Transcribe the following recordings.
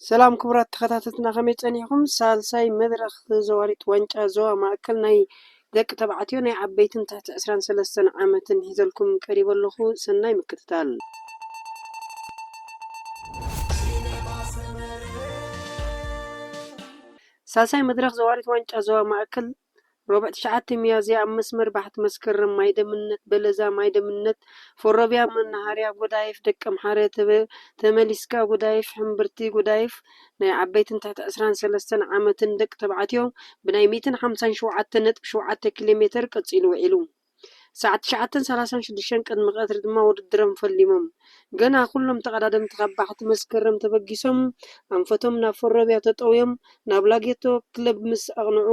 ሰላም ክቡራት ተኸታተልትና፣ ከመይ ጸኒሕኩም? ሳልሳይ መድረኽ ተዘዋሪት ዋንጫ ዞባ ማእከል ናይ ደቂ ተባዕትዮ ናይ ዓበይትን ትሕቲ ዕስራን ሰለስተን ዓመትን ሒዘልኩም ቀሪበ ኣለኹ። ሰናይ ምክትታል። ሳልሳይ መድረኽ ዘዋሪት ዋንጫ ዞባ ማእከል ረቡዕ ትሽዓተ ሚያዝያ ኣብ መስመር ባሕቲ መስከረም ማይደምነት በለዛ ማይደምነት ፎሮብያ መናሃርያ ጎዳይፍ ደቀምሓረ ተበ- ተመሊስካ ጎዳይፍ ሕምብርቲ ጎዳይፍ ናይ ዓበይትን ትሕቲ ዕስራን ሰለስተን ዓመትን ደቂ ተባዕትዮ ብናይ ሚእትን ሓምሳን ሸውዓተ ነጥቢ ሸውዓተ ኪሎ ሜተር ቀጺሉ ውዒሉ። ሰዓት ትሽዓተን ሰላሳን ሽዱሽተን ቅድሚ ቀትሪ ድማ ውድድሮም ፈሊሞም። ገና ኩሎም ተቐዳደምቲ ካብ ባሕቲ መስከረም ተበጊሶም ኣንፈቶም ናብ ፈሮብያ ተጠውዮም ናብ ላጌቶ ክለብ ምስ ኣቕንዑ፣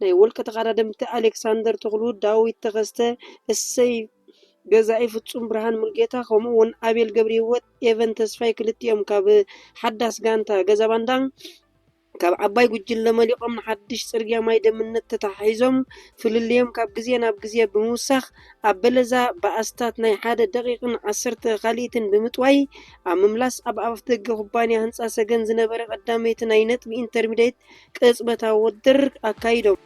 ናይ ውልቂ ተቐዳደምቲ ኣሌክሳንደር ተኽሉ፣ ዳዊት ተኸስተ፣ እሰይ ገዛኢ፣ ፍጹም ብርሃን ሙልጌታ፣ ከምኡ እውን ኣቤል ገብረህይወት፣ ኤቨን ተስፋይ ክልቲኦም ካብ ሓዳስ ጋንታ ገዛባንዳ ካብ ዓባይ ጉጅለ መሊቖም ንሓድሽ ጽርግያ ማይ ደምነት ተተሓሒዞም፣ ፍልልዮም ካብ ግዜ ናብ ግዜ ብምውሳኽ፣ ኣብ በለዛ ብኣስታት ናይ ሓደ ደቂቕን ዓሰርተ ካልኢትን ብምጥዋይ፣ ኣብ ምምላስ ኣብ ኣፍደገ ኩባንያ ህንጻ ሰገን ዝነበረ ቀዳመይቲ ናይ ነጥቢ ኢንተርሚዲየት ቅጽበታዊ ውድድር ኣካይዶም።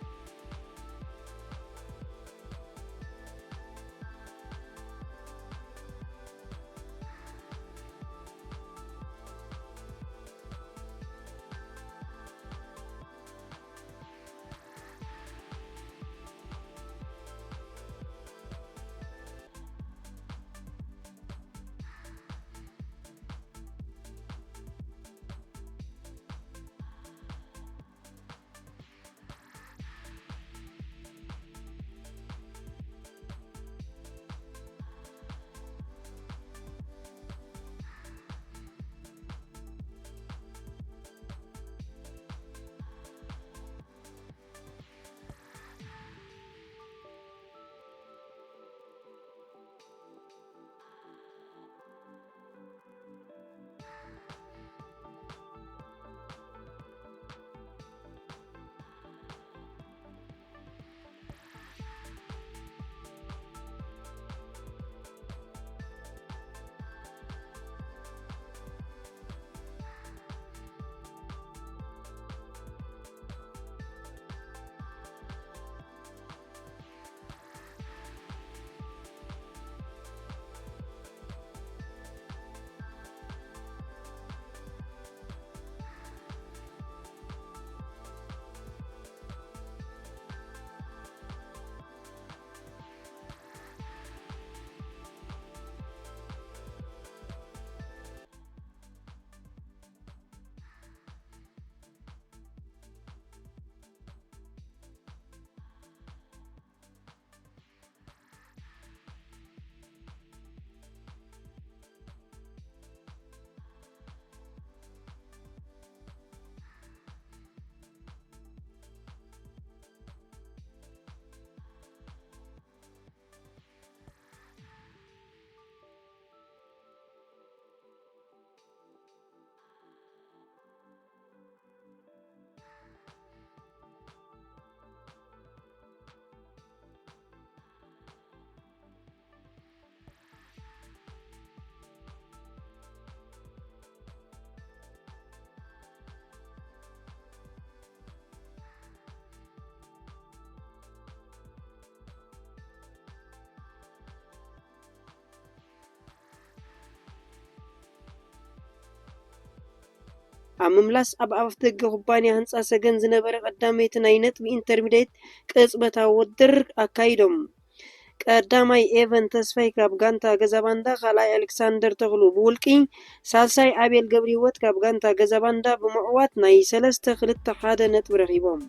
ኣብ ምምላስ ኣብ ኣፍደገ ኩባንያ ህንጻ ሰገን ዝነበረ ቀዳመይቲ ናይ ነጥቢ ኢንተርሚዲየት ቅጽበታዊ ውድድር ኣካይዶም። ቀዳማይ ኤቨን ተስፋይ ካብ ጋንታ ገዛባንዳ፣ ካልኣይ ኣሌክሳንደር ተኽሉ ብውልቂ፣ ሳልሳይ ኣቤል ገብረህይወት ካብ ጋንታ ገዛባንዳ ብምዕዋት ናይ ሰለስተ ክልተ ሓደ ነጥቢ ረኺቦም።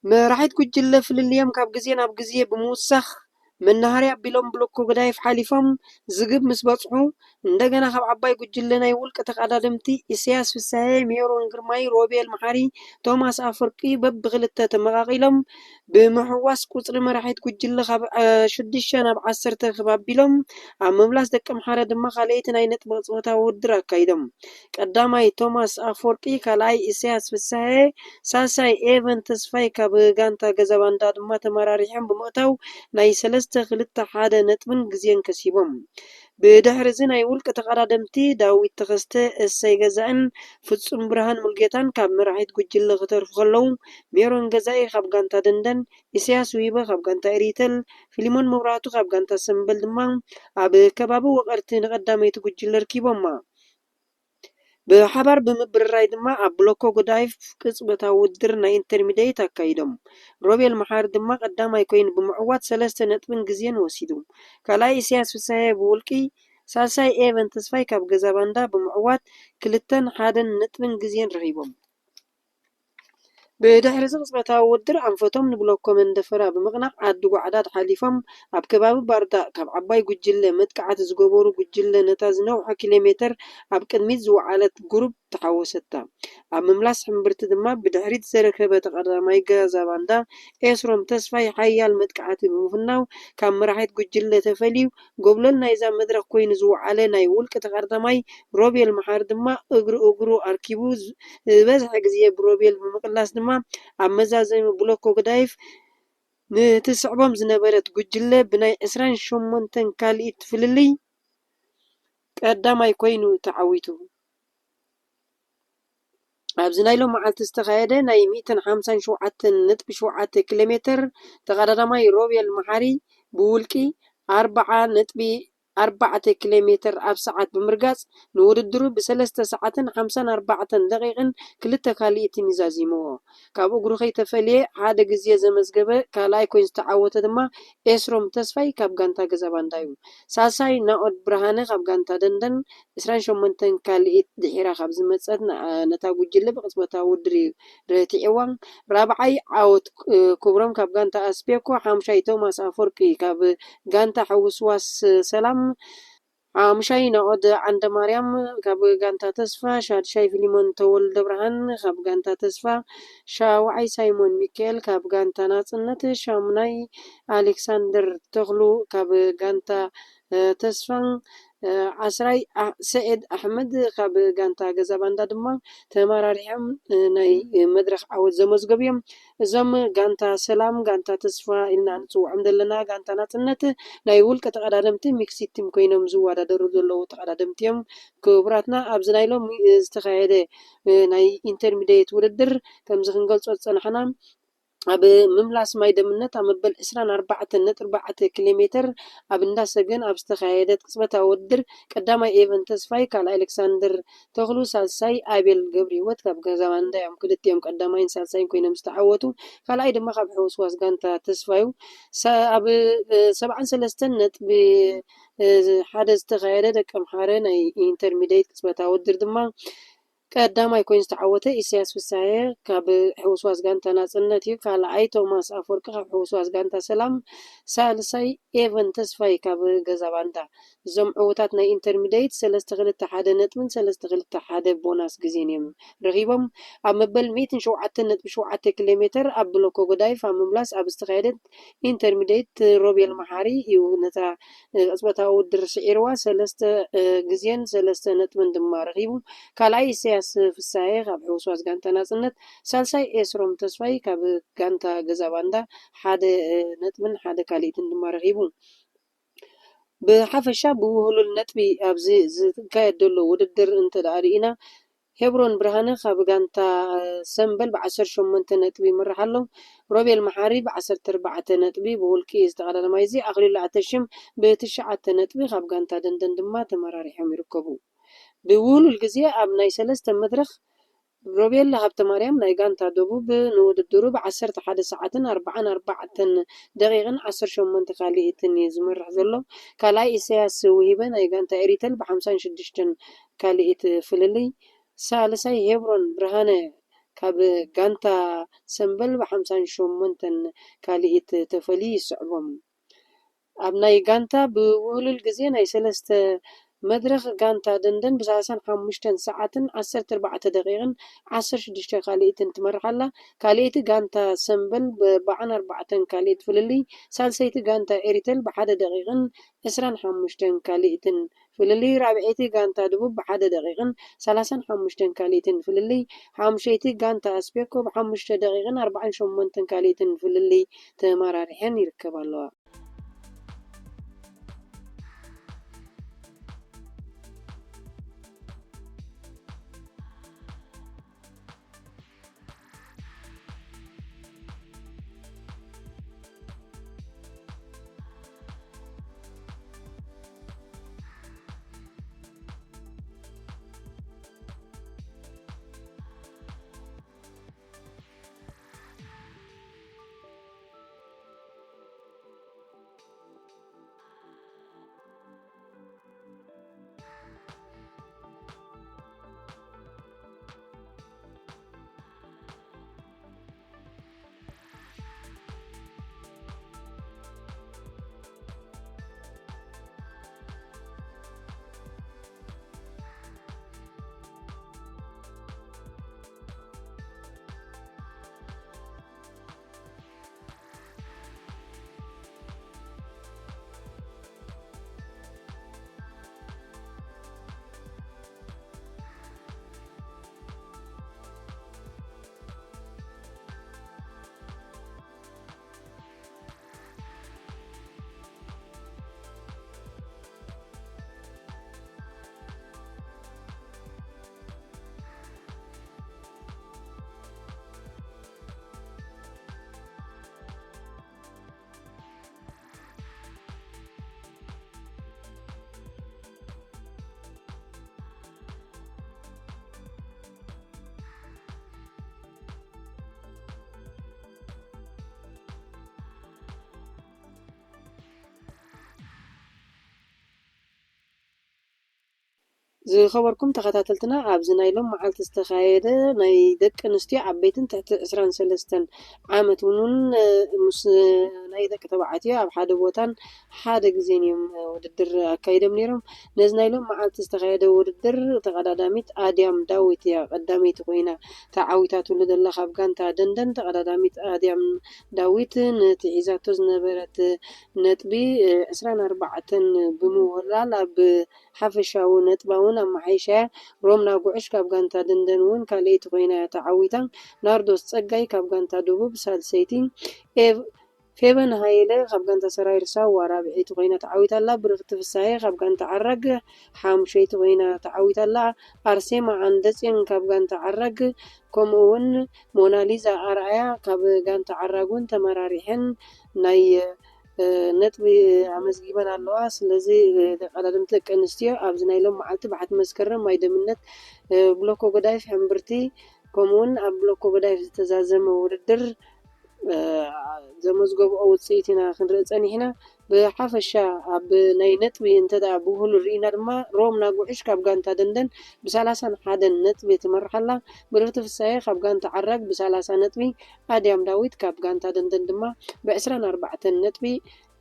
መራሒት ጉጅለ ፍልልዮም ካብ ግዜ ናብ ግዜ ብምውሳኽ መናሃርያ ኣቢሎም ብሎኮ ገዳይፍ ሓሊፎም ዝግብ ምስ በጽሑ፣ እንደገና ካብ ዓባይ ጉጅለ ናይ ውልቂ ተቐዳደምቲ ኢሳያስ ፍሳሄ፣ ሜሮን ግርማይ፣ ሮቤል መሓሪ፣ ቶማስ ኣፈወርቂ በብኽልተ ተመቓቒሎም ብምሕዋስ ቁጽሪ መራሒት ጉጅለ ካብ ሽዱሽተ ናብ ዓሰርተ ክብ ኣቢሎም ኣብ ምምላስ ደቀምሓረ ድማ ካልኣይቲ ናይ ነጥቢ ቅጽበታዊ ውድድር ኣካይዶም። ቀዳማይ ቶማስ ኣፈወርቂ፣ ካልኣይ ኢሳያስ ፍሳሄ፣ ሳልሳይ ኤቨን ተስፋይ ካብ ጋንታ ገዛባንዳ ድማ ተመራሪሖም ብምእታው ናይ ሰለስተ ክልተ ሓደ ነጥብን ግዜን ከሲቦም። ብድሕሪ እዚ ናይ ውልቂ ተቐዳደምቲ ዳዊት ተኸስተ፣ እሰይ ገዛእን ፍጹም ብርሃን ሙልጌታን ካብ መራሒት ጉጅለ ክተርፉ ከለዉ፣ ሜሮን ገዛኢ ካብ ጋንታ ደንደን፣ ኢሳያስ ውሂበ ካብ ጋንታ ኤሪተል፣ ፊሊሞን መብራህቱ ካብ ጋንታ ሰምበል ድማ ኣብ ከባቢ ወቐርቲ ንቐዳመይቲ ጉጅለ ኣርኪቦማ። ብሓባር ብምብርራይ ድማ ኣብ ብሎኮ ጎዳይፍ ቅጽበታዊ ውድድር ናይ ኢንተርሚዲየት ኣካይዶም። ሮቤል መሓሪ ድማ ቀዳማይ ኮይኑ ብምዕዋት ሰለስተ ነጥብን ግዜን ወሲዱ። ካልኣይ ኢሳያስ ፍሳሄ ብውልቂ፣ ሳልሳይ ኤቨን ተስፋይ ካብ ገዛ ባንዳ ብምዕዋት ክልተን ሓደን ነጥብን ግዜን ረኺቦም። ብድሕሪ እዚ ቅጽበታዊ ውድድር ኣንፈቶም ንብሎኮ መንደፈራ ብምቕናዕ ዓዲ ጓዕዳድ ሓሊፎም ኣብ ከባቢ ባርዳእ ካብ ዓባይ ጉጅለ መጥቃዕቲ ዝገበሩ ጉጅለ ነታ ዝነውሐ ኪሎ ሜተር ኣብ ቅድሚት ዝወዓለት ግሩፕ ተሓወሰታ። ኣብ ምምላስ ሕምብርቲ ድማ ብድሕሪት ዘረከበ ተቐዳማይ ገዛ ባንዳ ኤስሮም ተስፋይ ሓያል መጥቃዕቲ ብምፍናው ካብ መራሒት ጉጅለ ተፈልዩ ጎብለል ናይዛ መድረኽ ኮይኑ ዝወዓለ ናይ ውልቂ ተቐዳማይ ሮቤል መሓሪ ድማ እግሪ እግሩ ኣርኪቡ ዝበዝሐ ግዜ ብሮቤል ብምቕላስ ድማ ኣብ መዛዘሚ ብሎኮ ገዳይፍ ንትስዕቦም ዝነበረት ጉጅለ ብናይ ዕስራን ሸሞንተን ካልኢት ፍልልይ ቀዳማይ ኮይኑ ተዓዊቱ። ኣብዚ ናይ ሎም መዓልቲ ዝተኻየደ ናይ ሚእትን ሓምሳን ሸውዓተን ነጥቢ ሸውዓተ ኪሎ ሜተር ተቐዳዳማይ ሮቤል መሓሪ ብውልቂ ኣርብዓ ነጥቢ ኣርባዕተ ኪሎ ሜተር ኣብ ሰዓት ብምርጋጽ ንውድድሩ ብሰለስተ ሰዓትን ሓምሳን ኣርባዕተን ደቂቕን ክልተ ካልኢትን እዩ ዛዚምዎ። ካብ እግሩ ከይተፈልየ ሓደ ግዜ ዘመዝገበ ካልኣይ ኮይኑ ዝተዓወተ ድማ ኤስሮም ተስፋይ ካብ ጋንታ ገዛ ባንዳ እዩ። ሳልሳይ ናኦድ ብርሃነ ካብ ጋንታ ደንደን ዕስራን ሸሞንተን ካልኢት ድሒራ ካብ ዝመጸት ነታ ጉጅለ ብቅጽበታዊ ውድድር እዩ ረቲዕዋ። ራብዓይ ዓወት ክብሮም ካብ ጋንታ ኣስቤኮ፣ ሓምሻይ ቶማስ ኣፈወርቂ ካብ ጋንታ ሕውስዋስ ሰላም፣ ሓሙሻይ ናኦድ ዓንደማርያም ካብ ጋንታ ተስፋ፣ ሻድሻይ ፊሊሞን ተወልደብርሃን ካብ ጋንታ ተስፋ፣ ሻውዓይ ሳይሞን ሚካኤል ካብ ጋንታ ናጽነት፣ ሻሙናይ ኣሌክሳንደር ተኽሉ ካብ ጋንታ ተስፋ፣ ዓስራይ ሰዒድ ኣሕመድ ካብ ጋንታ ገዛ ባንዳ ድማ ተመራሪሖም ናይ መድረኽ ዓወት ዘመዝገቡ እዮም። እዞም ጋንታ ሰላም፣ ጋንታ ተስፋ ኢልና ንፅውዖም ዘለና ጋንታ ናፅነት ናይ ውልቀ ተቐዳደምቲ ሚክሲድ ቲም ኮይኖም ዝወዳደሩ ዘለዉ ተቐዳደምቲ እዮም። ክቡራትና፣ ኣብዚ ናይ ሎሚ ዝተኻየደ ናይ ኢንተርሚዲየት ውድድር ከምዚ ክንገልጾ ዝጸናሕና፣ ኣብ ምምላስ ማይ ደምነት ኣብ መበል ዕስራን ኣርባዕተን ነጥቢ ኣርባዕተ ኪሎ ሜተር ኣብ እንዳ ሰገን ኣብ ዝተኻየደት ቅጽበታዊ ውድድር ቀዳማይ ኤቨን ተስፋይ፣ ካልኣይ ኣሌክሳንደር ተኽሉ፣ ሳልሳይ ኣቤል ገብረህይወት ካብ ገዛ ባንዳ እዮም። ክልቲኦም ቀዳማይን ሳልሳይን ኮይኖም ዝተዓወቱ። ካልኣይ ድማ ካብ ሕውስዋስ ጋንታ ተስፋዩ። ኣብ ሰብዓን ሰለስተን ነጥቢ ሓደ ዝተኻየደ ደቂ ኣምሓረ ናይ ኢንተርሚዲየት ቅጽበታዊ ውድድር ድማ ቀዳማይ ኮይኑ ዝተዓወተ ኢሳያስ ፍስሃየ ካብ ሕውስዋስ ጋንታ ናጽነት እዩ። ካልኣይ ቶማስ ኣፈወርቂ ካብ ሕውስዋስ ጋንታ ሰላም፣ ሳልሳይ ኤቨን ተስፋይ ካብ ገዛ ባንዳ። እዞም ዕዉታት ናይ ኢንተርሚዲየት ሰለስተ ክልተ ሓደ ነጥብን ሰለስተ ክልተ ሓደ ቦናስ ግዜን እዮም ረኺቦም። ኣብ መበል ሚእትን ሸውዓተን ነጥቢ ሸውዓተ ኪሎ ሜተር ኣብ ብሎኮ ጎዳይፍ ኣብ ምምላስ ኣብ ዝተኻየደት ኢንተርሚዲየት ሮቤል መሓሪ እዩ ነታ ቅጽበታዊ ውድድር ስዒርዋ፣ ሰለስተ ግዜን ሰለስተ ነጥብን ድማ ረኺቡ። ካልኣይ ኢሳያስ ፍስሃየ ካብ ሕውስዋስ ጋንታ ናጽነት፣ ሳልሳይ ኤስሮም ተስፋይ ካብ ጋንታ ገዛ ባንዳ ሓደ ነጥብን ሓደ ካልኢትን ድማ ረኺቡ። ብሓፈሻ ብውህሉል ነጥቢ ኣብዚ ዝካየድ ዘሎ ውድድር እንተ ደኣ ርኢና፣ ሄብሮን ብርሃነ ካብ ጋንታ ሰምበል ብዓሰርተ ሸሞንተ ነጥቢ ይመርሕ ኣሎ። ሮቤል መሓሪ ብዓሰርተ ኣርባዕተ ነጥቢ ብውልቂ ዝተቐዳደማይ እዚ ኣኽሊሉ ኣተሽም ብትሽዓተ ነጥቢ ካብ ጋንታ ደንደን ድማ ተመራሪሖም ይርከቡ። ብውህሉል ግዜ ኣብ ናይ ሰለስተ መድረኽ ሮቤል ሃብተማርያም ናይ ጋንታ ደቡብ ንውድድሩ ብዓሰርተ ሓደ ሰዓትን ኣርባዓን ኣርባዕተን ደቂቕን ዓሰርተ ሸሞንተ ካልኢትን እዩ ዝመርሕ ዘሎ። ካልኣይ ኢሳያስ ውሂበ ናይ ጋንታ ኤሪተል ብሓምሳን ሽዱሽተን ካልኢት ፍልልይ፣ ሳልሳይ ሄብሮን ብርሃነ ካብ ጋንታ ሰምበል ብሓምሳን ሸሞንተን ካልኢት ተፈልዩ ይስዕቦም። ኣብ ናይ ጋንታ ብውህሉል ግዜ ናይ ሰለስተ መድረኽ ጋንታ ደንደን ብሰላሳን ሓሙሽተን ሰዓትን ዓሰርተ ኣርባዕተ ደቂቕን ዓሰርተ ሽዱሽተ ካልኢትን ትመርሕ ኣላ። ካልኢቲ ጋንታ ሰምበል ብኣርባዓን ኣርባዕተን ካልኢት ፍልልይ፣ ሳልሰይቲ ጋንታ ኤሪተል ብሓደ ደቂቕን ዕስራን ሓሙሽተን ካልኢትን ፍልልይ፣ ራብዐይቲ ጋንታ ደቡብ ብሓደ ደቂቕን ሰላሳን ሓሙሽተን ካልኢትን ፍልልይ፣ ሓሙሸይቲ ጋንታ ኣስቤኮ ብሓሙሽተ ደቂቕን ኣርባዓን ሸሞንተን ካልኢትን ፍልልይ ተመራሪሐን ይርከባ ኣለዋ። ዝኸበርኩም ተኸታተልትና፣ ኣብዚ ናይ ሎም መዓልቲ ዝተኻየደ ናይ ደቂ ኣንስትዮ ዓበይትን ትሕቲ ዕስራን ሰለስተን ዓመት እውን፣ እ፣ ምስ ናይ ደቂ ተባዕትዮ ኣብ ሓደ ቦታን ሓደ ግዜን እዮም፣ እ፣ ውድድር ኣካይዶም ነይሮም። ነዚ ናይ ሎም መዓልቲ ዝተኻየደ ውድድር ተቐዳዳሚት ኣድያም ዳዊት እያ ቀዳመይቲ ኮይና ተዓዊታትሉ ዘላ። ካብ ጋንታ ደንደን ተቐዳዳሚት ኣድያም ዳዊት ነቲ ሒዛቶ ዝነበረት ነጥቢ፣ እ፣ ዕስራን ኣርባዕተን ብምውህላል ኣብ ሓፈሻዊ ነጥባ እውን ኣመሓይሻ እያ። ሮምና ጉዕሽ ካብ ጋንታ ደንደን እውን ካልኣይቲ ኮይና እያ ተዓዊታ። ናርዶስ ጸጋይ ካብ ጋንታ ደቡብ ሳልሰይቲ፣ ኤቭ-፣ ፌቨን ሃይለ ካብ ጋንታ ሰራይር ሳዋ ራብዐይቲ ኮይና ተዓዊታ ኣላ። ብርኽቲ ፍሳሐ ካብ ጋንታ ዓራግ ሓሙሸይቲ ኮይና ተዓዊታ ኣላ። ኣርሴማ ኣንደጽዮን ካብ ጋንታ ዓራግ፣ ከምኡ እውን ሞናሊዛ ኣርኣያ ካብ ጋንታ ዓራግ እውን ተመራሪሐን ናይ፣ እ፣ ነጥቢ ኣመዝጊበን ኣለዋ። ስለዚ፣ እ፣ ተቐዳደምቲ ደቂ ኣንስትዮ ኣብዚ ናይ ሎም መዓልቲ ባሕቲ መስከረም ማይ ደምነት፣ እ፣ ብሎኮ ጎዳይፍ ሕምብርቲ፣ ከምኡውን ኣብ ብሎኮ ጎዳይፍ ዝተዛዘመ ውድድር፣ እ፣ ዘመዝገብኦ ውፅኢት ኢና ክንርኢ ፀኒሕና። ብሓፈሻ ኣብ ናይ ነጥቢ እንተ ደኣ ብውህሉ ርኢና ድማ ሮምና ጉዕሽ ካብ ጋንታ ደንደን ብሰላሳን ሓደን ነጥቢ ትመርሕ ኣላ። ብርኽቲ ፍሳየ ካብ ጋንታ ዓራግ ብሰላሳ ነጥቢ፣ ኣድያም ዳዊት ካብ ጋንታ ደንደን ድማ ብዕስራን ኣርባዕተን ነጥቢ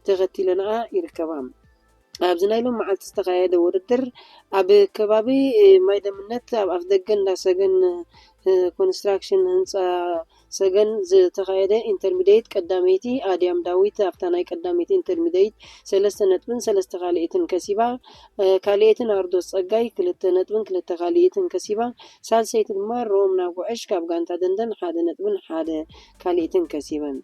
ተኸቲለንኣ ይርከባ። ኣብዚ ናይ ሎም መዓልቲ ዝተኻየደ ውድድር ኣብ ከባቢ ማይ ደምነት ኣብ ኣፍ ደገ እንዳ ሰገን፣ እ፣ ኮንስትራክሽን ህንፃ ሰገን ዝተኻየደ ኢንተርሚዲየት ቀዳመይቲ ኣድያም ዳዊት ኣብታ ናይ ቀዳመይቲ ኢንተርሚዲየት ሰለስተ ነጥብን ሰለስተ ካልእትን ከሲባ። እ፣ ካልእቲ ናርዶስ ጸጋይ ክልተ ነጥብን ክልተ ካልእትን ከሲባ። ሳልሰይቲ ድማ ሮምና ጉዕሽ ካብ ጋንታ ደንደን ሓደ ነጥብን ሓደ ካልእትን ከሲበን።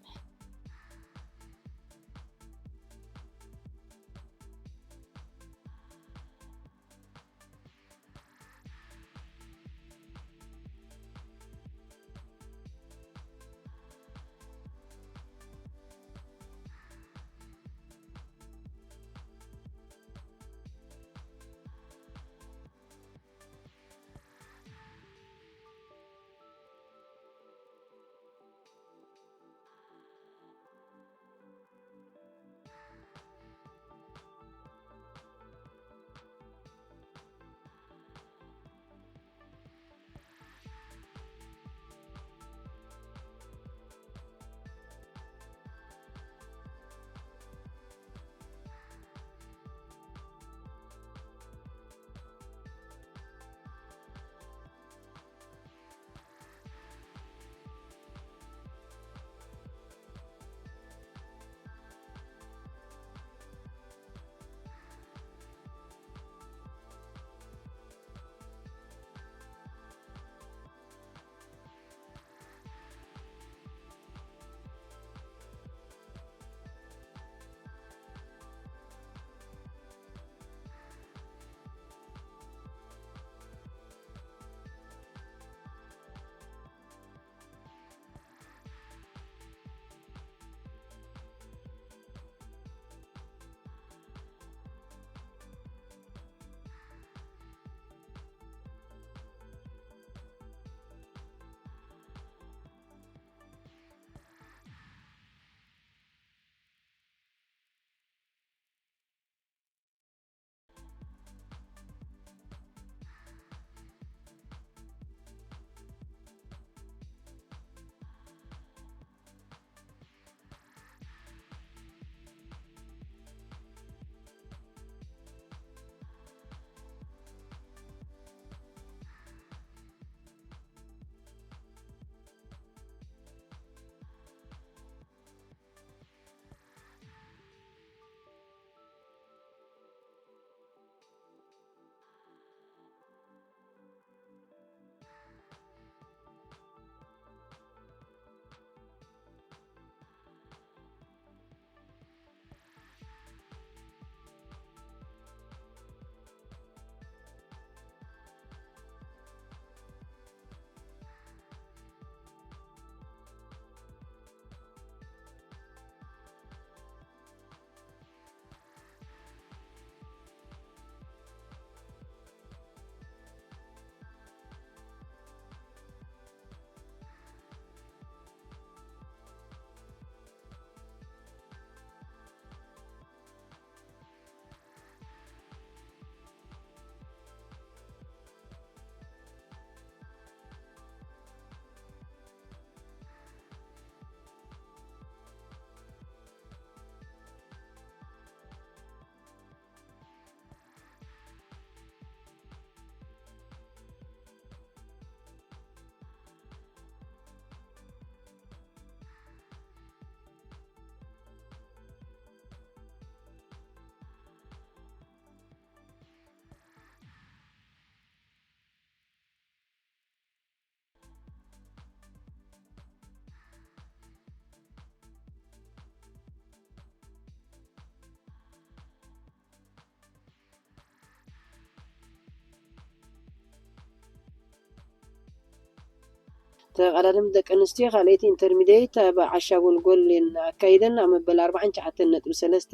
ተቐዳደምቲ ደቂ ኣንስትዮ ካልኣይቲ ኢንተርሚድየት ኣብ ዓሻ ጎልጎል እየን ኣካይደን። ኣብ መበል ኣርባዓን ትሽዓተን ነጥቢ ሰለስተ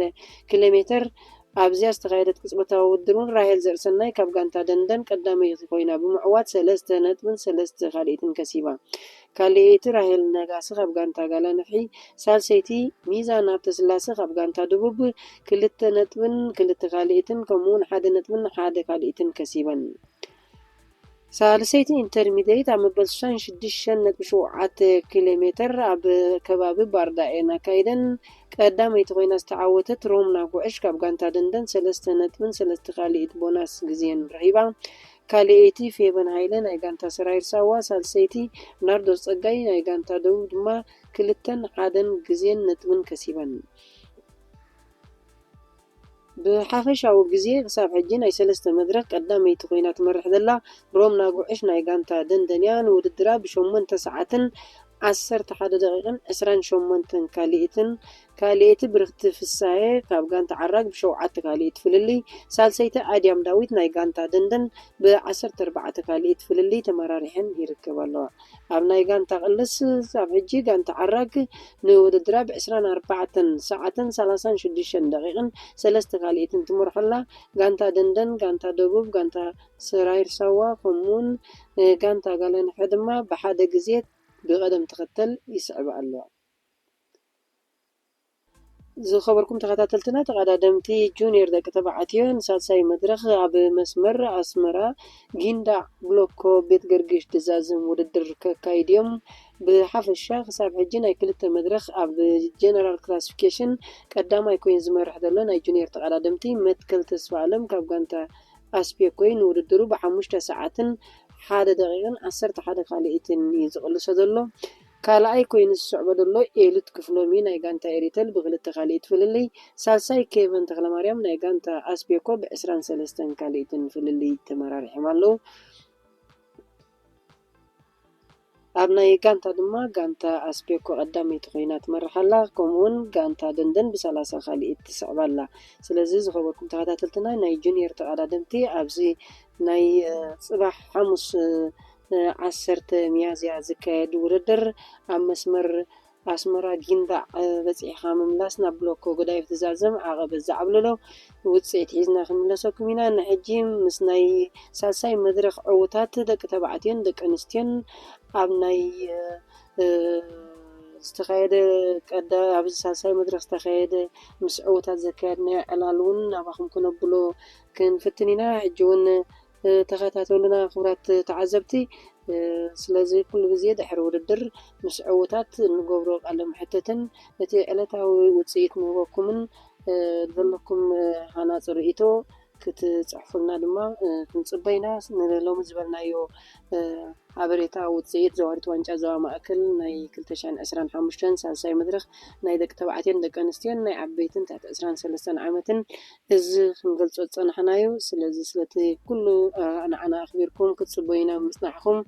ኪሎ ሜትር ኣብዚኣ ዝተኻየደት ቅጽበታዊ ውድድር እውን ራሄል ዘርእሰናይ ካብ ጋንታ ደንደን ቀዳመይቲ ኮይና ብምዕዋት ሰለስተ ነጥብን ሰለስተ ካልኢትን ከሲባ። ካልኣይቲ ራሄል ነጋሲ ካብ ጋንታ ጋላ ነፍሒ፣ ሳልሰይቲ ሚዛን ሃብተስላሰ ካብ ጋንታ ደቡብ ክልተ ነጥብን ክልተ ካልኢትን ከምኡውን ሓደ ነጥብን ሓደ ካልኢትን ከሲበን። ሳልሰይቲ ኢንተርሚድየት ኣብ መበል ስሳን ሽዱሽተን ነጥቢ ሸውዓተ ኪሎ ሜትር ኣብ ከባቢ ባርዳ እየን ኣካይደን። ቀዳመይቲ ኮይና ዝተዓወተት ሮምና ጉዕሽ ካብ ጋንታ ደንደን ሰለስተ ነጥብን ሰለስተ ካልኢት ቦናስ ግዜን ረኺባ። ካልኣይቲ ፌበን ሃይለ ናይ ጋንታ ሰራይር ሳዋ፣ ሳልሰይቲ ናርዶስ ጸጋይ ናይ ጋንታ ደቡብ ድማ ክልተን ሓደን ግዜን ነጥብን ከሲበን። ብሓፈሻዊ ግዜ ክሳብ ሕጂ ናይ ሰለስተ መድረኽ ቀዳመይቲ ኮይና ትመርሕ ዘላ ሮምና ጉዕሽ ናይ ጋንታ ደንደን እያ። ንውድድራ ብሸሞንተ ሰዓትን ዓሰርተ ሓደ ደቂቕን ዕስራን ሸሞንተን ካልኢትን፣ ካልኣይቲ ብርኽቲ ፍሳሄ ካብ ጋንታ ዓራግ ብሸውዓተ ካልኢት ፍልልይ፣ ሳልሰይቲ ኣድያም ዳዊት ናይ ጋንታ ደንደን ብዓሰርተ ኣርባዕተ ካልኢት ፍልልይ ተመራሪሐን ይርከባ ኣለዋ። ኣብ ናይ ጋንታ ቅልስ ክሳብ ሕጂ ጋንታ ዓራግ ንውድድራ ብዕስራን ኣርባዕተን ሰዓትን ሰላሳን ሽዱሽተን ደቂቕን ሰለስተ ካልኢትን ትመርሖ ኣላ። ጋንታ ደንደን፣ ጋንታ ደቡብ፣ ጋንታ ሰራይር ሳዋ ከምኡውን ጋንታ ጋለንሐ ድማ ብሓደ ግዜ ብቐደም ተኸተል ይስዕባ ኣለዋ። ዝኸበርኩም ተኸታተልትና፣ ተቐዳደምቲ ጁኒየር ደቂ ተባዕትዮ ንሳልሳይ መድረኽ ኣብ መስመር ኣስመራ ጊንዳዕ ብሎኮ ቤት ገርግሽ ድዛዝም ውድድር ከካይድ እዮም። ብሓፈሻ ክሳብ ሕጂ ናይ ክልተ መድረኽ ኣብ ጀነራል ክላሲፊኬሽን ቀዳማይ ኮይኑ ዝመርሕ ዘሎ ናይ ጁኒየር ተቐዳደምቲ መትከል ተስፋ ኣለም ካብ ጋንታ ኣስፔኮይ ንውድድሩ ብሓሙሽተ ሰዓትን ሓደ ደቂቕን ዓሰርተ ሓደ ካልኢትን እዩ ዝቕልሶ ዘሎ። ካልኣይ ኮይኑ ዝስዕቦ ዘሎ ኤሉት ክፍሎሚ ናይ ጋንታ ኤሪተል ብክልተ ካልኢት ፍልልይ፣ ሳልሳይ ኬቨን ተክለማርያም ናይ ጋንታ ኣስቤኮ ብዕስራን ሰለስተን ካልኢትን ፍልልይ ተመራሪሖም ኣለዉ። ኣብ ናይ ጋንታ ድማ ጋንታ ኣስቤኮ ቀዳመይቲ ኮይና ትመርሕ ኣላ። ከምኡውን ጋንታ ደንደን ብሰላሳ ካልኢት ትስዕብ ኣላ። ስለዚ ዝኸበርኩም ተኸታተልትና፣ ናይ ጁኒየር ተቐዳደምቲ ኣብዚ ናይ፣ እ፣ ጽባሕ ሓሙስ፣ እ፣ እ፣ ዓሰርተ ሚያዝያ ዝካየድ ውድድር ኣብ መስመር ኣስመራ ጊንዳዕ፣ እ፣ በጺሕኻ ምምላስ ናብ ብሎኮ ገዳይፍ ዝዛዘም ዓቐበት ዘዓብለሎ ውጽኢት ሒዝና ክንምለሰኩም ኢና። ንሕጂ ምስ ናይ ሳልሳይ መድረኽ ዕዉታት ደቂ ተባዕትዮን ደቂ ኣንስትዮን ኣብ ናይ፣ እ፣ እ፣ ዝተኻየደ ቀዳ-፣ ኣብዚ ሳልሳይ መድረኽ ዝተኻየደ ምስ ዕዉታት ዘካየድናዮ ዕላል እውን ናባኹም ክነብሎ ክንፍትን ኢና። ሕጂ እውን፣ እ፣ ተኸታተሉና ክቡራት ተዓዘብቲ። እ፣ ስለዚ ኩሉ ግዜ ድሕሪ ውድድር ምስ ዕዉታት እንገብሮ ቃለ መሕትትን እቲ ዕለታዊ ውጽኢት ንህበኩምን፣ እ፣ ዘለኩም፣ እ፣ ሃናጺ ርእይቶ ክትጽሕፉልና ድማ፣ እ፣ ክንጽበ ኢና። ንሎሚ ዝበልናዮ፣ እ፣ ሓበሬታ ውጽኢት ዘዋሪት ዋንጫ ዞባ ማእከል ናይ ክልተ ሽሕን ዕስራን ሓሙሽተን ሳልሳይ መድረኽ ናይ ደቂ ተባዕትዮን ደቂ ኣንስትዮን ናይ ዓበይትን ትሕቲ ዕስራን ሰለስተን ዓመትን እዚ ክንገልጾ ዝጸናሕናዮ። ስለዚ ስለቲ ኩሉ፣ እ፣ ንዓና ኣኽቢርኩም ክትጽበዩና ምጽናሕኩም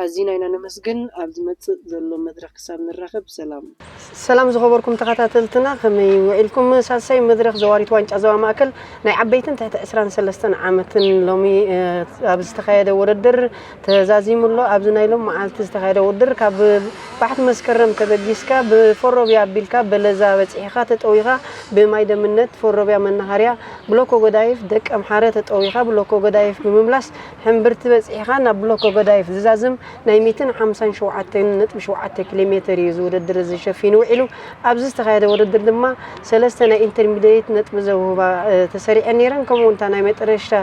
ኣዚና ኢና ነመስግን። ኣብ ዝመጽእ ዘሎ መድረኽ ክሳብ ንራኸብ ሰላም። ሰላም ዝኸበርኩም ተኸታተልትና፣ ከመይ ውዒልኩም? ሳልሳይ መድረኽ ዘዋሪት ዋንጫ ዞባ ማእከል ናይ ዓበይትን ትሕቲ ዕስራን ሰለስተን ዓመትን ሎሚ፣ እ፣ ኣብ ዝተኻየደ ውድድር ተዛዚሙ ኣሎ። ኣብዚ ናይ ሎም መዓልቲ ዝተኻየደ ውድድር ካብ ባሕቲ መስከረም ተበጊስካ ብፎሮብያ ኣቢልካ በለዛ በጺሕኻ ተጠዊኻ ብማይ ደምነት ፎሮብያ መናሃርያ ብሎኮ ጎዳይፍ ደቂ ኣምሓረ ተጠዊኻ ብሎኮ ጎዳይፍ ብምምላስ ሕምብርቲ በጺሕኻ ናብ ብሎኮ ጎዳይፍ ዝዛዝም ናይ ሚእትን ሓምሳን ሸውዓተን ነጥቢ ሸውዓተ ኪሎ ሜትር እዩ እዚ ውድድር እዚ ሸፊኑ ውዒሉ። ኣብዚ ዝተኻየደ ውድድር ድማ ሰለስተ ናይ ኢንተርሚድየት ነጥቢ ዘውህባ፣ እ፣ ተሰሪዐን ነይረን። ከምኡ እውን እታ ናይ መጠረሽታ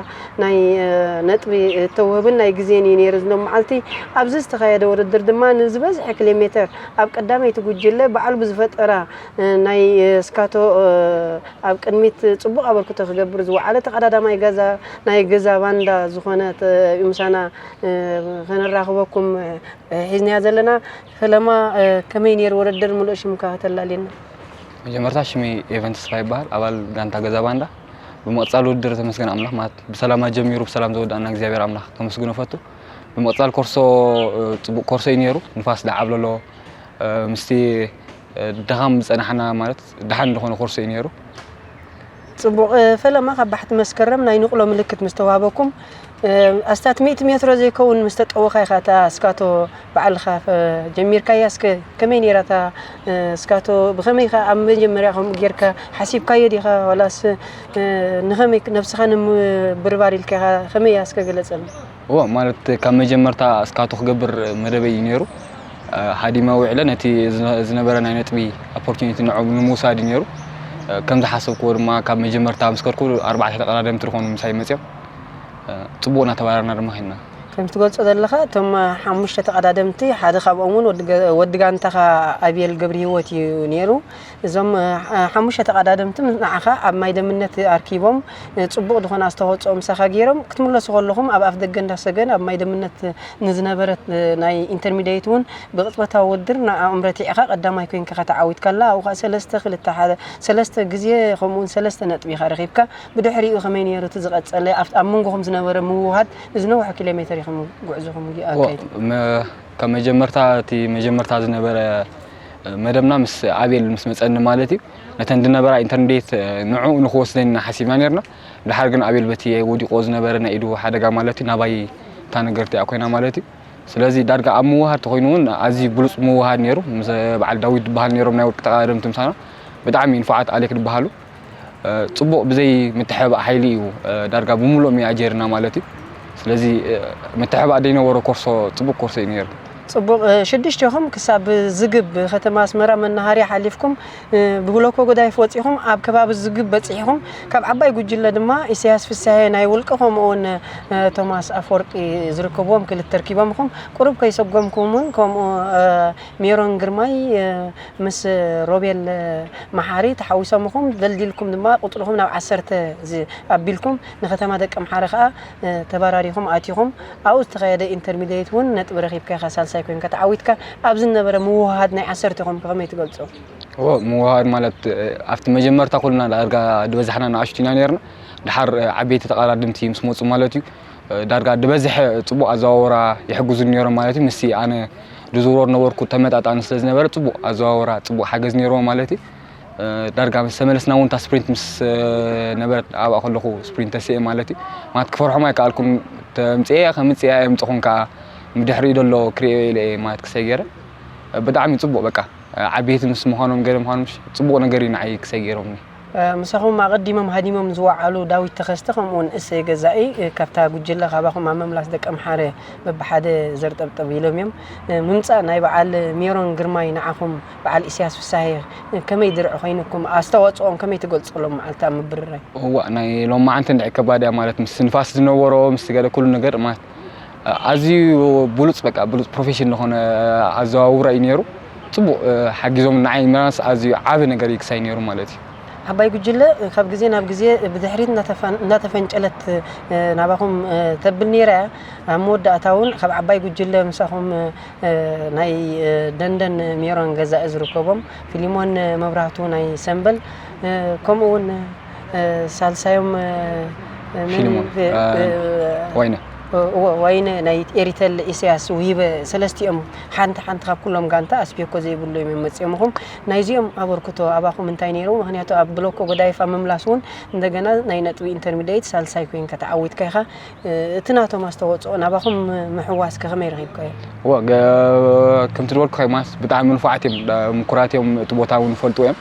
ናይ፣ እ፣ ነጥቢ እተውህብን ናይ ግዜን እዩ ነይሩ እዚ ሎም መዓልቲ። ኣብዚ ዝተኻየደ ውድድር ድማ ንዝበዝሐ ኪሎ ሜትር ኣብ ቀዳመይቲ ጉጅለ ባዕሉ ብዝፈጠራ፣ እ፣ ናይ፣ እ፣ ስካቶ፣ እ፣ ኣብ ቅድሚት ጽቡቕ ኣበርክቶ ክገብር ዝወዓለ ተቐዳዳማይ ገዛ፣ ናይ ገዛ ባንዳ ዝኾነ ተ-፣ እዩ ምሳና፣ እ፣ ከነራኽበኩም፣ እ፣ ሒዝናያ ዘለና። ፈለማ፣ እ፣ ከመይ ነይሩ ውድድር? ምሉእ ሽምካ ከተላልየና። መጀመርታ ሽመይ ኤቨን ተስፋ ይበሃል፣ ኣባል ጋንታ ገዛ ባንዳ። ብምቕጻል ውድድር ተመስገን ኣምላኽ፣ ማለት ብሰላም ኣጀሚሩ ብሰላም ዘወዳእና እግዚኣብሔር ኣምላኽ ከመስግኖ እፈቱ። ብምቕጻል ኮርሶ፣ እ፣ ጽቡቕ ኮርሶ እዩ ነይሩ። ንፋስ ደዓብለሎ፣ እ፣ ምስቲ፣ እ፣ ድኻም ዝጸናሕና፣ ማለት ደሓን ዝኾነ ኮርሶ እዩ ነይሩ። ጽቡቕ፣ እ፣ ፈለማ ካብ ባሕቲ መስከረም ናይ ንቕሎ ምልክት ምስ ተዋህበኩም፣ ኣስታት ሚእቲ ሜትሮ ዘይከውን ምስ ተጠወኻ ኢኻ እታ ስካቶ ባዕልኻ ጀሚርካያ። እስከ ከመይ ነይራ እታ ስካቶ? ብኸመይ ኢኻ ኣብ መጀመርያ ከምኡ ጌርካ ሓሲብካዮ ዲኻ? ዋላስ ንኸመይ ነብስኻ ንምብርባር ኢልካ ኢኻ? ከመይ እያ እስከ ግለጸልና። እዎ፣ ማለት ካብ መጀመርታ ስካቶ ክገብር መደበይ እዩ ነይሩ። ሃዲመ ውዕለ ነቲ ዝነበረ ናይ ነጥቢ ኦፖርቹኒቲ ንዕኡ ንምውሳድ እዩ ነይሩ። ከም ዝሓሰብክዎ ድማ ካብ መጀመርታ ምስ ከድኩ ኣርባዕተ ተቐዳደምቲ ዝኾኑ ምሳይ መፅዮም። ጽቡቕ እናተባረርና ድማ ኸይድና። ከም ትገልጾ ዘለኻ እቶም ሓሙሽተ ተቐዳደምቲ ሓደ ካብኦም እውን ወዲ ገ- ወዲ ጋንታኻ ኣቤል ገብረ ህይወት እዩ ነይሩ። እዞም ሓሙሽተ ተቐዳደምቲ ንዓኻ ኣብ ማይ ደምነት ኣርኪቦም ጽቡቕ ዝኾነ ኣስተዋፅኦ ምሳኻ ገይሮም ክትምለሱ ከለኹም ኣብ ኣፍ ደገ እንዳሰገን ኣብ ማይ ደምነት ንዝነበረት ናይ ኢንተርሚዲየት እውን ብቕጽበታዊ ውድድር ንዕኦም ረቲዕኻ ቀዳማይ ኮይንካ ኢኻ ተዓዊትካላ። ኣብኡ ከዓ ሰለስተ ክልተ ሓደ ሰለስተ ግዜ ከምኡውን ሰለስተ ነጥቢ ኢኻ ረኺብካ። ብድሕሪኡ ከመይ ነይሩ እቲ ዝቐጸለ? ኣብቲ ኣብ መንጎኹም ዝነበረ ምውህሃድ እዚ ነዊሕ ኪሎ ሜተር ኢኹም ጉዕዞኹም ዋ፣ ኣካይድኩም? መ- ካብ መጀመርታ እቲ መጀመርታ ዝነበረ መደብና ምስ ኣቤል ምስ መጸኒ ማለት እዩ። ነተን ዝነበራ ኢንተርሚዲየት ንዕኡ ንክወስደኒ ኢና ሓሲብና ነርና። ድሓር ግን ኣቤል በቲ ወዲቆ ዝነበረ ናይ ኢዱ ሓደጋ ማለት እዩ ናባይ እታ ነገር እቲኣ ኮይና ማለት እዩ። ስለዚ ዳርጋ ኣብ ምውሃድ ተኮይኑ እውን ኣዝዩ ብሉፅ ምውሃድ ነይሩ። ምስ በዓል ዳዊት ዝበሃል ነይሮም ናይ ወርቂ ተቃዳደምቲ ምሳና ብጣዕሚ ንፉዓት ኣሌክ ዝበሃሉ። ጽቡቕ ብዘይ ምትሕባእ ሓይሊ እዩ ዳርጋ ብምሉኦም እዩ ኣጀርና ማለት እዩ። ስለዚ ምትሕባእ ዘይነበሮ ኮርሶ ጽቡቕ ኮርሶ እዩ ነይሩ። ጽቡቕ። ሽዱሽቴኹም ክሳብ ዝግብ ከተማ ኣስመራ መናሃርያ ሓሊፍኩም ብብሎኮ ጎዳይፍ ወጺኹም ኣብ ከባቢ ዝግብ በጺሕኹም። ካብ ዓባይ ጉጅለ ድማ ኢሳያስ ፍሳሄ ናይ ውልቂ ከምኡውን ቶማስ ኣፈወርቂ ዝርከብዎም ክልተ ርኪቦም ኢኹም። ቁሩብ ከይሰጎምኩም እውን ከምኡ ሜሮን ግርማይ ምስ ሮቤል መሓሪ ተሓዊሶም ኢኹም። ደልዲልኩም ድማ ቁጽርኹም ናብ ዓሰርተ ኣቢልኩም ንከተማ ደቀምሓረ ከኣ ተባራሪኹም ኣቲኹም። ኣብኡ ዝተኻየደ ኢንተርሚዲየት እውን ነጥቢ ረኺብካ ኢኻ፣ ሳልሳይ ኮይንካ ተዓዊትካ። ኣብዚ ዝነበረ ምውህሃድ ናይ ዓሰርተ ኢኹም ከመይ ትገልጾ? እዎ፣ ምውህሃድ ማለት ኣብቲ መጀመርታ ኩልና ዳርጋ ዝበዛሕና ንኣሽቱ ኢና ነርና። ድሓር ዓበይቲ ተቐዳደምቲ ምስ መጹ ማለት እዩ። ዳርጋ ዝበዝሐ ጽቡቕ ኣዘዋወራ ይሕግዙ ነይሮም ማለት እዩ። ምስቲ ኣነ ዝዝውሮ ነበርኩ ተመጣጣኒ ስለ ዝነበረ ጽቡቕ ኣዘዋወራ፣ ጽቡቕ ሓገዝ ነይርዎ ማለት እዩ። ዳርጋ ምስ ተመለስና እውን እታ ስፕሪንት ምስ ነበረት ኣብኣ ከለኹ ስፕሪንት ተስኤ ማለት እዩ። ማለት ክፈርሖም ኣይከኣልኩን። ተምፅኤ ከምፅኤ ኣየምፅኹን ከዓ ብድሕሪኡ ዘሎ ክርእዮ ኢለ እየ ማለት ክሳይ ገይረ። ብጣዕሚ ጽቡቕ በቃ ዓበይቲ ምስ ምዃኖም ገለ ምዃኖም ጽቡቕ ነገር እዩ ንዓይ ክሳይ ገይሮምኒ። ምሳኹም ኣቐዲሞም ሃዲሞም ዝወዓሉ ዳዊት ተኸስተ ከምኡውን እሰይ ገዛኢ ካብታ ጉጅለ ካባኹም ኣብ ምምላስ ደቀምሓረ በብሓደ ዘርጠብጠብ ኢሎም እዮም። ምምጻእ ናይ በዓል ሜሮን ግርማይ ንዓኹም በዓል ኢሳያስ ፍሳሄ ከመይ ድርዒ ኮይኑኩም? ኣስተዋጽኦም ከመይ ትገልጽሎም መዓልቲ ኣብ ምብርራይ? እዋ ናይ ሎማዓንቲ እንድዒ ከባድ እያ ማለት ምስ ንፋስ ዝነበሮ ምስ ገለ ኩሉ ነገር ማለት ኣዝዩ ብሉጽ በቃ ብሉጽ ፕሮፌሽን ዝኾነ ኣዘዋውራ እዩ ነይሩ። ጽቡቕ ሓጊዞም ንዓይ ምናስ ኣዝዩ ዓቢ ነገር እዩ ክሳይ ነይሩ ማለት እዩ። ዓባይ ጉጅለ ካብ ግዜ ናብ ግዜ ብድሕሪት እናተፈንጨለት ናባኹም ተብል ነይራ እያ። ኣብ መወዳእታ እውን ካብ ዓባይ ጉጅለ ምሳኹም ናይ ደንደን ሜሮን ገዛኢ ዝርከቦም ፊሊሞን መብራህቱ ናይ ሰምበል ከምኡ እውን ሳልሳዮም ፊሊሞን ዋይነ ዋይነ ናይ ኤሪተል ኢሳያስ ውሂበ ሰለስቲኦም ሓንቲ ሓንቲ ካብ ኩሎም ጋንታ ኣስቤኮ ዘይብሉ እዮም መፅኦምኹም። ናይዚኦም ኣበርክቶ ኣባኹም እንታይ ነይሩ? ምክንያቱ ኣብ ብሎኮ ጎዳይፍ ኣብ ምምላስ እውን እንደገና ናይ ነጥቢ ኢንተርሚዲየት ሳልሳይ ኮይንካ ተዓዊትካ ኢኻ። እቲ ናቶም ኣስተዋፅኦ ናባኹም ምሕዋስ ከ ከመይ ረኺብካዮ? እወ፣ ገ- ከምቲ ዝበልኩ ከማስ ብጣዕሚ ንፉዓት እዮም፣ ዳ- ምኩራት እዮም፣ እቲ ቦታ እውን ይፈልጡ እዮም።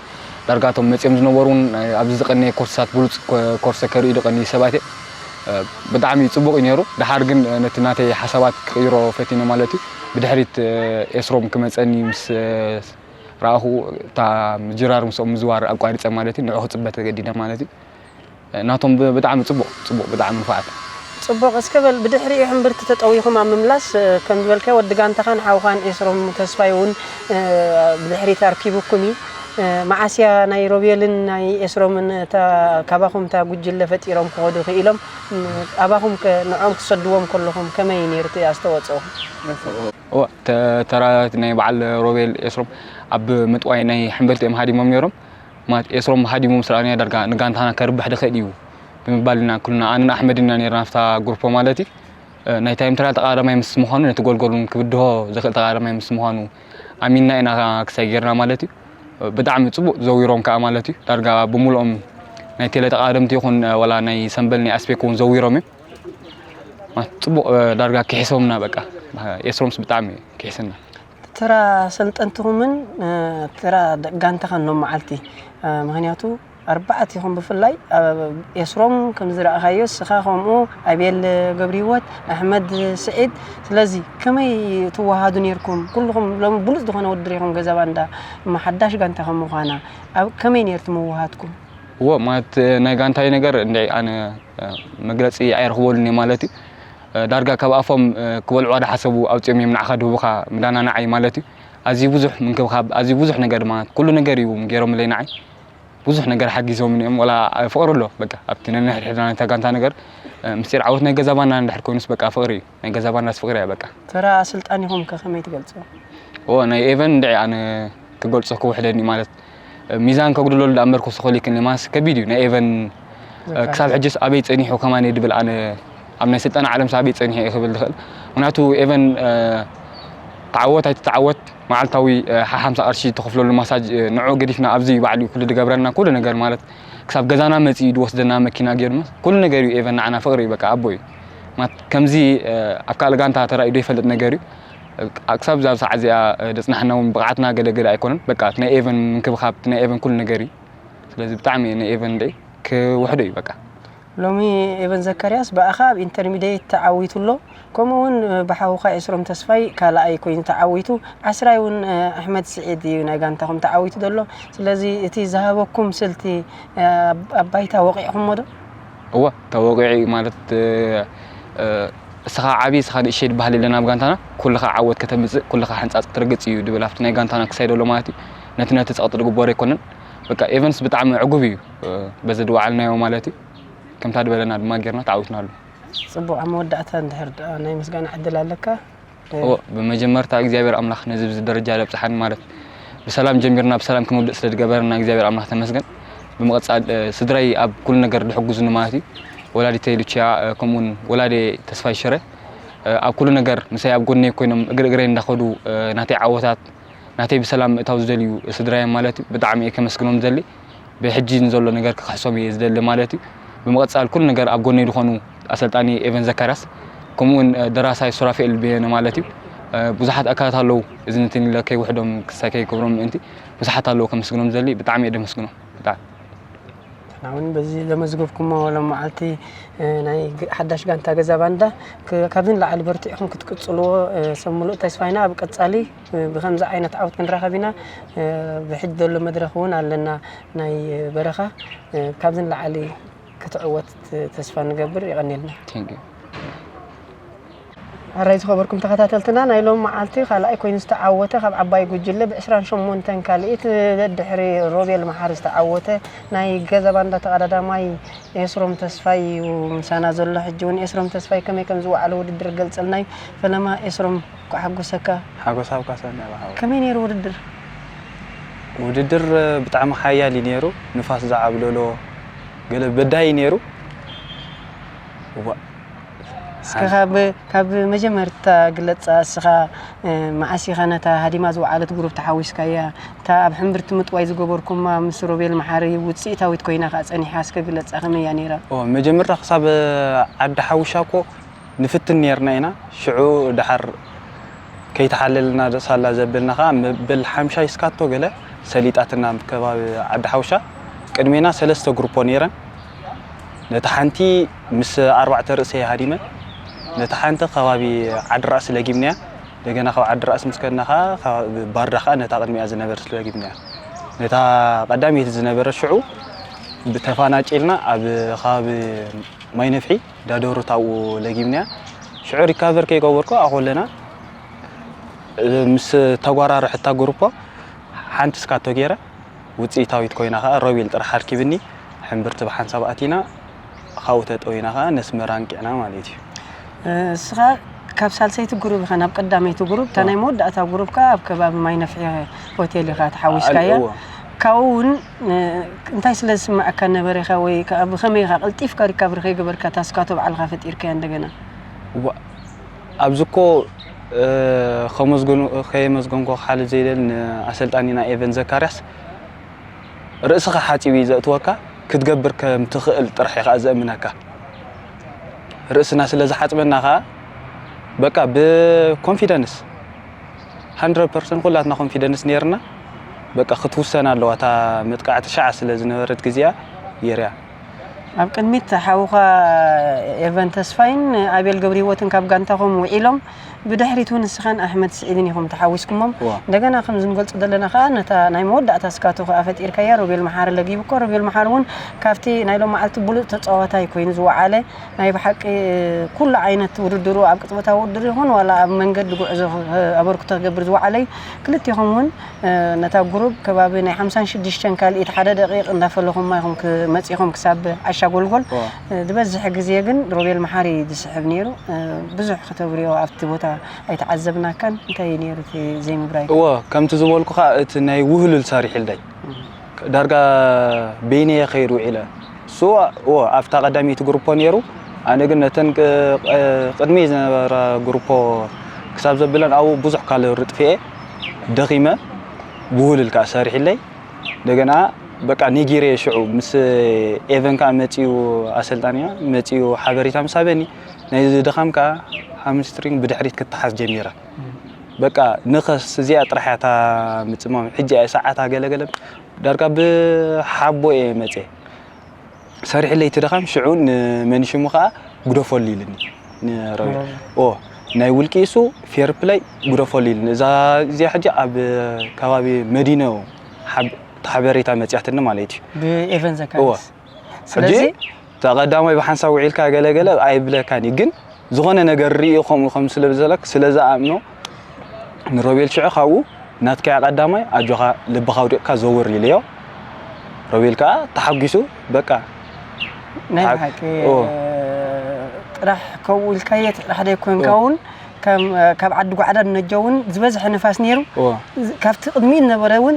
ዳርጋቶም መፅኦም ዝነበሩ እውን ኣብዚ ዝቐነየ ኮርሳት ብሉፅ ኮ- ኮርሰ ከርእዩ ዝቐንዩ ሰባት እዮም። ብጣዕሚ ፅቡቕ እዩ ነይሩ። ድሓር ግን ነቲ ናተይ ሓሳባት ክቕይሮ ፈቲነ ማለት እዩ። ብድሕሪት ኤስሮም ክመፀኒ ምስ ረኣኹ እታ ምጅራር ምስኦም ምዝዋር ኣቋሪፀ ማለት እዩ። ንዑ ክፅበ ተገዲደ ማለት እዩ። ናቶም ብ- ብጣዕሚ ጽቡቕ ጽቡቕ ብጣዕሚ ንፉዓት። ጽቡቕ እስከ በል ብድሕሪኡ ሕምብርቲ ተጠዊኹም ኣብ ምምላስ ከም ዝበልካዮ ወዲ ጋንታኻን ሓውኻን ኤስሮም ተስፋይ እውን ብድሕሪት ኣርኪቡኩም እዩ። መዓስያ ናይ ሮቤልን ናይ ኤስሮምን እታ ካባኹም እታ ጉጅለ ፈጢሮም ክኸዱ ክኢሎም ኣባኹም ከ ንዕኦም ክትሰድዎም ከለኹም ከመይ ነይሩ እቲ ኣስተዋጽኦኹም? እወ ተ- ተራ ናይ በዓል ሮቤል ኤስሮም ኣብ ምጥዋይ ናይ ሕምብርቲ እዮም ሃዲሞም ነይሮም። ማለት ኤስሮም ሃዲሙ ምስ ረኣናዮ ዳርጋ ንጋንታና ከርብሕ ዝኽእል እዩ ብምባል ኢና ኩልና ኣነን ኣሕመድን ኢና ነርና ኣብታ ግሩፖ ማለት እዩ። ናይ ታይም ትራያል ተቐዳዳማይ ምስ ምዃኑ ነቲ ጎልጎል እውን ክብድሆ ዝኽእል ተቐዳዳማይ ምስ ምዃኑ ኣሚንና ኢና ክሳይ ጌርና ማለት እዩ። ብጣዕሚ ጽቡቕ ዘዊሮም ከኣ ማለት እዩ። ዳርጋ ብምሉኦም ናይ ቴለ ተቐዳደምቲ ይኹን ዋላ ናይ ሰምበል ናይ ኣስፔክ እውን ዘዊሮም እዮም። ጽቡቕ ዳርጋ ክሕሶምና በቃ። ኤስሮምስ ብጣዕሚ ክሕስና። ተራ ሰልጠንትኹምን ተራ ጋንታኻን ሎም መዓልቲ፣ ምክንያቱ ኣርባዕት ኢኹም ብፍላይ። ኤስሮም ከም ዝረእኻዮ፣ ስኻ ከምኡ፣ ኣቤል ገብርሂወት፣ ኣሕመድ ስዒድ። ስለዚ ከመይ ትወሃዱ ነርኩም? ኩልኹም ሎም ብሉፅ ዝኾነ ውድድር ኢኹም ገዛ ባንዳ፣ እማ ሓዳሽ ጋንታ ከም ምዃና ኣብ ከመይ ነርት ምውሃድኩም? እዎ ማለት ናይ ጋንታይ ነገር እንደ ኣነ መግለፂ ኣይረኽበሉን እየ ማለት እዩ። ዳርጋ ካብ ኣፎም ክበልዑ ዳሓሰቡ ኣውፅኦም እዮም ንዓኻ ድህቡኻ ምዳና ንዓይ ማለት እዩ። ኣዝዩ ብዙሕ ምንክብኻብ ኣዝዩ ብዙሕ ነገር ድማ ኩሉ ነገር እዩ ገይሮምለይ ንዓይ። ብዙሕ ነገር ሓጊዞምኒ እዮም። ወላ ፍቕሪ ኣሎ በቃ ኣብቲ ነንሕድሕድና ናይታ ጋንታ ነገር ምስጢር ዓወት ናይ ገዛ ባና እንድሕር ኮይኑስ በቃ ፍቕሪ እዩ። ናይ ገዛ ባናስ ፍቕሪ እያ በቃ። ተራ ኣስልጣኒኹም ከ ከመይ ትገልፅዎ? እዎ ናይ ኤቨን እንድዒ ኣነ ክገልፆ ክውሕደኒ ማለት ሚዛን ከጉድለሉ ዳኣ እምበር ክውስኸሉ ይክእል ማስ ከቢድ እዩ ናይ ኤቨን ክሳብ ሕጅስ ኣበይ ፀኒሑ ከማን ድብል ኣነ ኣብ ናይ ስልጠና ዓለም ኣበይ ፀኒሑ እየ ክብል ዝኽእል። ምክንያቱ ኤቨን ተዓወት ኣይትተዓወት መዓልታዊ ሓሓምሳ ቅርሺ ትኸፍለሉ ማሳጅ ንዑ ገዲፍና ኣብዚ ባዕሉ ኩሉ ዝገብረልና ኩሉ ነገር ማለት ክሳብ ገዛና መፂኡ ዝወስደና መኪና ገይሩ ኩሉ ነገር እዩ ኤቨን ንዓና ፍቅሪ እዩ በቃ ኣቦ እዩ። ከምዚ ኣብ ካልእ ጋንታ ተራእዩ ዘይፈልጥ ነገር እዩ። ክሳብ ዛብ ሰዓት እዚኣ ደፅናሕና እውን ብቕዓትና ገለ ገለ ኣይኮነን። በቃ እቲ ናይ ኤቨን ምንክብኻብ እቲ ናይ ኤቨን ኩሉ ነገር እዩ። ስለዚ ብጣዕሚ እየ ናይ ኤቨን ደይ ክውሕዶ እዩ በቃ። ሎሚ ኤቨን ዘካርያስ ብኣኻ ኣብ ኢንተርሚዲየት ተዓዊቱ ኣሎ። ከምኡ እውን ብሓውኻ ኤስሮም ተስፋይ ካልኣይ ኮይኑ ተዓዊቱ፣ ዓስራይ እውን ኣሕመድ ስዒድ እዩ ናይ ጋንታኹም ተዓዊቱ ዘሎ። ስለዚ እቲ ዝሃበኩም ስልቲ ኣብ ባይታ ወቂዕኹሞ ዶ? እወ ተወቂዑ እዩ ማለት እስኻ ዓብዪ እስኻ ንእሸይ ዝበሃል የለን ኣብ ጋንታና ኩልኻ ዓወት ከተምፅእ ኩልኻ ሕንፃፅ ክትርግፅ እዩ ድብል ኣብቲ ናይ ጋንታና ክሳይ ዘሎ ማለት እዩ። ነቲ ነቲ ፀቕጢ ዝግበሮ ኣይኮነን። በቃ ኤቨንስ ብጣዕሚ ዕጉብ እዩ በዚ ድወዓልናዮ ማለት እዩ። ከምታ ድበለና ድማ ጌርና ተዓዊትናሉ። ፅቡቕ ኣብ መወዳእታ እንድሕር ደኣ ናይ ምስጋና ዕድል ኣለካ። እዎ ብመጀመርታ እግዚኣብሔር ኣምላኽ ነዚ ብዚ ደረጃ ዘብፅሓኒ ማለት ብሰላም ጀሚርና ብሰላም ክንውድእ ስለ ዝገበረና እግዚኣብሔር ኣምላኽ ተመስገን። ብምቕፃል ስድራይ ኣብ ኩሉ ነገር ዝሕግዙኒ ማለት እዩ። ወላዲተይ ሉችያ ከምኡውን ወላዴ ተስፋይ ሽረ ኣብ ኩሉ ነገር ምሳይ ኣብ ጎነይ ኮይኖም እግሪ እግረይ እንዳኸዱ ናተይ ዓወታት ናተይ ብሰላም ምእታው ዝደልዩ ስድራይ ማለት እዩ። ብጣዕሚ እየ ከመስግኖም ዝደሊ። ብሕጂ ንዘሎ ነገር ክኽሕሶም እየ ዝደሊ ማለት እዩ። ብምቕፃል ኩሉ ነገር ኣብ ጎነይ ዝኾኑ ኣሰልጣኒ ኤቨን ዘካርያስ ከምኡ እውን ደራሳይ ሱራፌል በየነ ማለት እዩ። ብዙሓት ኣካላት ኣለዉ እዚ ንትን ኢለ ከይውሕዶም ክሳይ ከይክብሮም ምእንቲ ብዙሓት ኣለዉ ከመስግኖም ዝደሊ ብጣዕሚ እየ ደመስግኖም ብጣዕሚ። ንሕና እውን በዚ ዘመዝገብኩሞ ሎም መዓልቲ ናይ ሓዳሽ ጋንታ ገዛ ባንዳ ካብዚ ንላዕሊ በርቲዕኹም ክትቅፅልዎ ሰብ ሙሉእ ተስፋ ኢና። ኣብ ቀፃሊ ብከምዚ ዓይነት ዓወት ክንራኸብ ኢና። ብሕጂ ዘሎ መድረኽ እውን ኣለና ናይ በረኻ ካብዚ ንላዕሊ ክትዕወት ተስፋ ንገብር። የቐንየልና። ኣራይ ዝኸበርኩም ተኸታተልትና ናይ ሎም መዓልቲ ካልኣይ ኮይኑ ዝተዓወተ ካብ ዓባይ ጉጅለ ብ28 ካልኢት ደድሕሪ ሮቤል መሓሪ ዝተዓወተ ናይ ገዛ ባንዳ ተቐዳዳማይ ኤስሮም ተስፋይ እዩ ምሳና ዘሎ። ሕጂ እውን ኤስሮም ተስፋይ ከመይ ከም ዝወዓለ ውድድር ገልፀልናይ። ፈለማ ኤስሮም ኳሓጎሰካ ሓጎስ ኣብ ካሳ እኒኣ ብሓው ከመይ ነይሩ ውድድር? ውድድር ብጣዕሚ ሓያል እዩ ነይሩ። ንፋስ ዝዓብለሎ ገለ በዳሂ ነይሩ። እዋ እስከ ካብ ካብ መጀመርታ ግለፃ እስኻ መዓስ ኢኻ ነታ ሃዲማ ዝወዓለት ግሩፕ ተሓዊስካያ? እታ ኣብ ሕምብርቲ ምጥዋይ ዝገበርኩማ ምስ ሮቤል መሓሪ ውፅኢታዊት ኮይና ከዓ ፀኒሓ እስከ ግለፃ ከመይ እያ ነይራ? ኦ መጀመርታ ክሳብ ዓዲ ሓውሻ እኮ ንፍትን ኔርና ኢና። ሽዑ ደሓር ከይተሓለልና ሳላ ዘብልና ከኣ መበል ሓምሻይ ስካቶ ገለ ሰሊጣትና ኣብ ከባቢ ዓዲ ሓውሻ። ቅድሜና ሰለስተ ግሩፖ ኔረን። ነታ ሓንቲ ምስ ኣርባዕተ ርእሰይ ሃዲመ፣ ነታ ሓንቲ ከባቢ ዓዲ ራእሲ ለጊምናያ። እንደገና ካብ ዓዲ ራእሲ ምስ ከድና ከኣ ከባቢ ባርዳ ከኣ ነታ ቅድሚኣ ዝነበረት ለጊምናያ። ነታ ቀዳመይቲ ዝነበረት ሽዑ ብተፋናጭልና ኣብ ከባቢ ማይ ነፍሒ ዳዶርት ኣብኡ ለጊምናያ። ሽዑ ሪካቨር ከይገበርኩ ኣኾለና ምስ ተጓራርሐታ ግሩፖ ሓንቲ ስካቶ ገይረ ውፅኢታዊት ኮይና ከዓ ሮቤል ጥራሕ ኣርኪብኒ። ሕምብርቲ ብሓንሳብ ኣቲና ካብኡ ተጠዊና ከዓ ነስመራ ኣንቂዕና ማለት እዩ። እስኻ ካብ ሳልሰይቲ ግሩብ ኢኻ ናብ ቀዳመይቲ ግሩብ፣ እታ ናይ መወዳእታ ግሩብ ከዓ ኣብ ከባቢ ማይ ነፍሒ ሆቴል ኢኻ ተሓዊስካያ። እዎ። ካብኡ እውን እንታይ ስለ ዝስምዐካ ነበረ ኢኻ ወይ ከዓ ብኸመይ ኢኻ ቀልጢፍካ ሪካቨሪ ከይገበርካ እታ ስካቶ ባዕልኻ ፈጢርካያ እንደገና? እዋ፣ ኣብዚ እኮ ከየመስገንኮ ክሓልፍ ዘይደል ንኣሰልጣኒና ኤቨን ዘካርያስ ርእስኻ ሓፂቡ እዩ ዘእትወካ፣ ክትገብር ከም ትኽእል ጥራሕ እዩ ከዓ ዘእምነካ። ርእስና ስለ ዝሓጽበና ከኣ በቃ ብኮንፊደንስ፣ ሃንድረድ ፐርሰንት ኩላትና ኮንፊደንስ ነይርና። በቃ ክትውሰን ኣለዋ እታ መጥቃዕቲ ሸዓ ስለ ዝነበረት ግዜኣ ገይርያ። ኣብ ቅድሚት ሓውኻ ኤቨን ተስፋይን ኣቤል ገብረሂወትን ካብ ጋንታኹም ውዒሎም፣ ብድሕሪት እውን ንስኻን ኣሕመድ ስዒድን ኢኹም ተሓዊስኩሞም። እዋ። እንደገና ከምዚ ንገልጾ ዘለና ከኣ ነታ ናይ መወዳእታ ስካቶ ከኣ ፈጢርካያ። ሮቤል መሓሪ ለጊቡ እኮ። ሮቤል መሓሪ እውን ካብቲ ናይ ሎም መዓልቲ ብሉጽ ተጻዋታይ ኮይኑ ዝወዓለ ናይ ብሓቂ ኩሉ ዓይነት ውድድሩ ኣብ ቅጽበታዊ ውድድር ይኹን ዋላ ኣብ መንገዲ ጉዕዞ ኣበርክቶ ክገብር ዝወዓለ እዩ። ክልቲኹም እውን ነታ ጉሩብ ከባቢ ናይ ሓምሳን ሽዱሽተን ካልኢት ሓደ ደቂቕ እንዳፈለኹማ ኢኹም መጺኹም ክሳብ ዓሻ ጎልጎል። እዋ። ዝበዝሕ ግዜ ግን ሮቤል መሓሪ እዩ ዝስሕብ ነይሩ። ብዙሕ ከተብርዮ ኣብቲ ቦታ ኣይተዓዘብናካን። እንታይ እዩ ነይሩ እቲ ዘይምብራይ? እዎ፣ ከምቲ ዝበልኩኻ እቲ ናይ ውህሉል ሰሪሕልዳይ ዳርጋ በይነየ ከይድ ውዒለ። እሱ እዎ ኣብታ ቀዳመይቲ ግሩፖ ነይሩ። ኣነ ግን ነተን ቅ- ቅ- ቅድሚ ዝነበራ ግሩፖ ክሳብ ዘብለን ኣብኡ ብዙሕ ካልእ ርጥፍኤ ደኺመ። ብውህሉል ከኣ ሰሪሕለይ። እንደገና በቃ ነጊረየ ሽዑ ምስ ኤቨን ከኣ መጺኡ ኣሰልጣኒያ መጺኡ ሓበሬታ ምስ ሃበኒ ናይዚ ድኻም ከኣ ሃምስትሪንግ ብድሕሪት ክትሓዝ ጀሚራ። በቃ ንኸስ እዚኣ ጥራሕ እያ እታ ምጽማም። ሕጂ እያ ሰዓታ ገለገለ ዳርጋ ብሓቦ እየ መጽየ። ሰሪሕለይ እቲ ድኻም ሽዑ ንመኒሽሙ ከኣ ግደፈሉ ኢልኒ። ንረቢ። ኦ፣ ናይ ውልቂ እሱ ፌር ፕላይ ግደፈሉ ኢልኒ። እዛ እዚኣ ሕጂ ኣብ ከባቢ መዲኖ ሓብ- ሓበሬታ መጽያትኒ ማለት እዩ። ብኤቨን እዎ። ዘካየስ። ስለዚ ሕጂ ተቐዳማይ ብሓንሳብ ውዒልካ ገለገለ ኣይብለካን እዩ፣ ግን ዝኾነ ነገር ርእዩ ከምኡ ከም ስለ ዘለክ ስለ ዝኣምኖ ንሮቤል ሽዑ ካብኡ ናትካያ ቀዳማይ ኣጆኻ ልብኻ ኣውዲቕካ ዘውር ኢልዮ። ሮቤል ከኣ ተሓጒሱ በቃ ናይ ሓቅ- ብሓቂ ኦ። ጥራሕ ከምኡ ኢልካየ ጥራሕ ደይኮንካ እውን ከም ካብ ዓዲ ጓዕዳ ነጆ እውን ዝበዝሐ ንፋስ ነይሩ። ኦ። ካብቲ ቅድሚ ነበረ እውን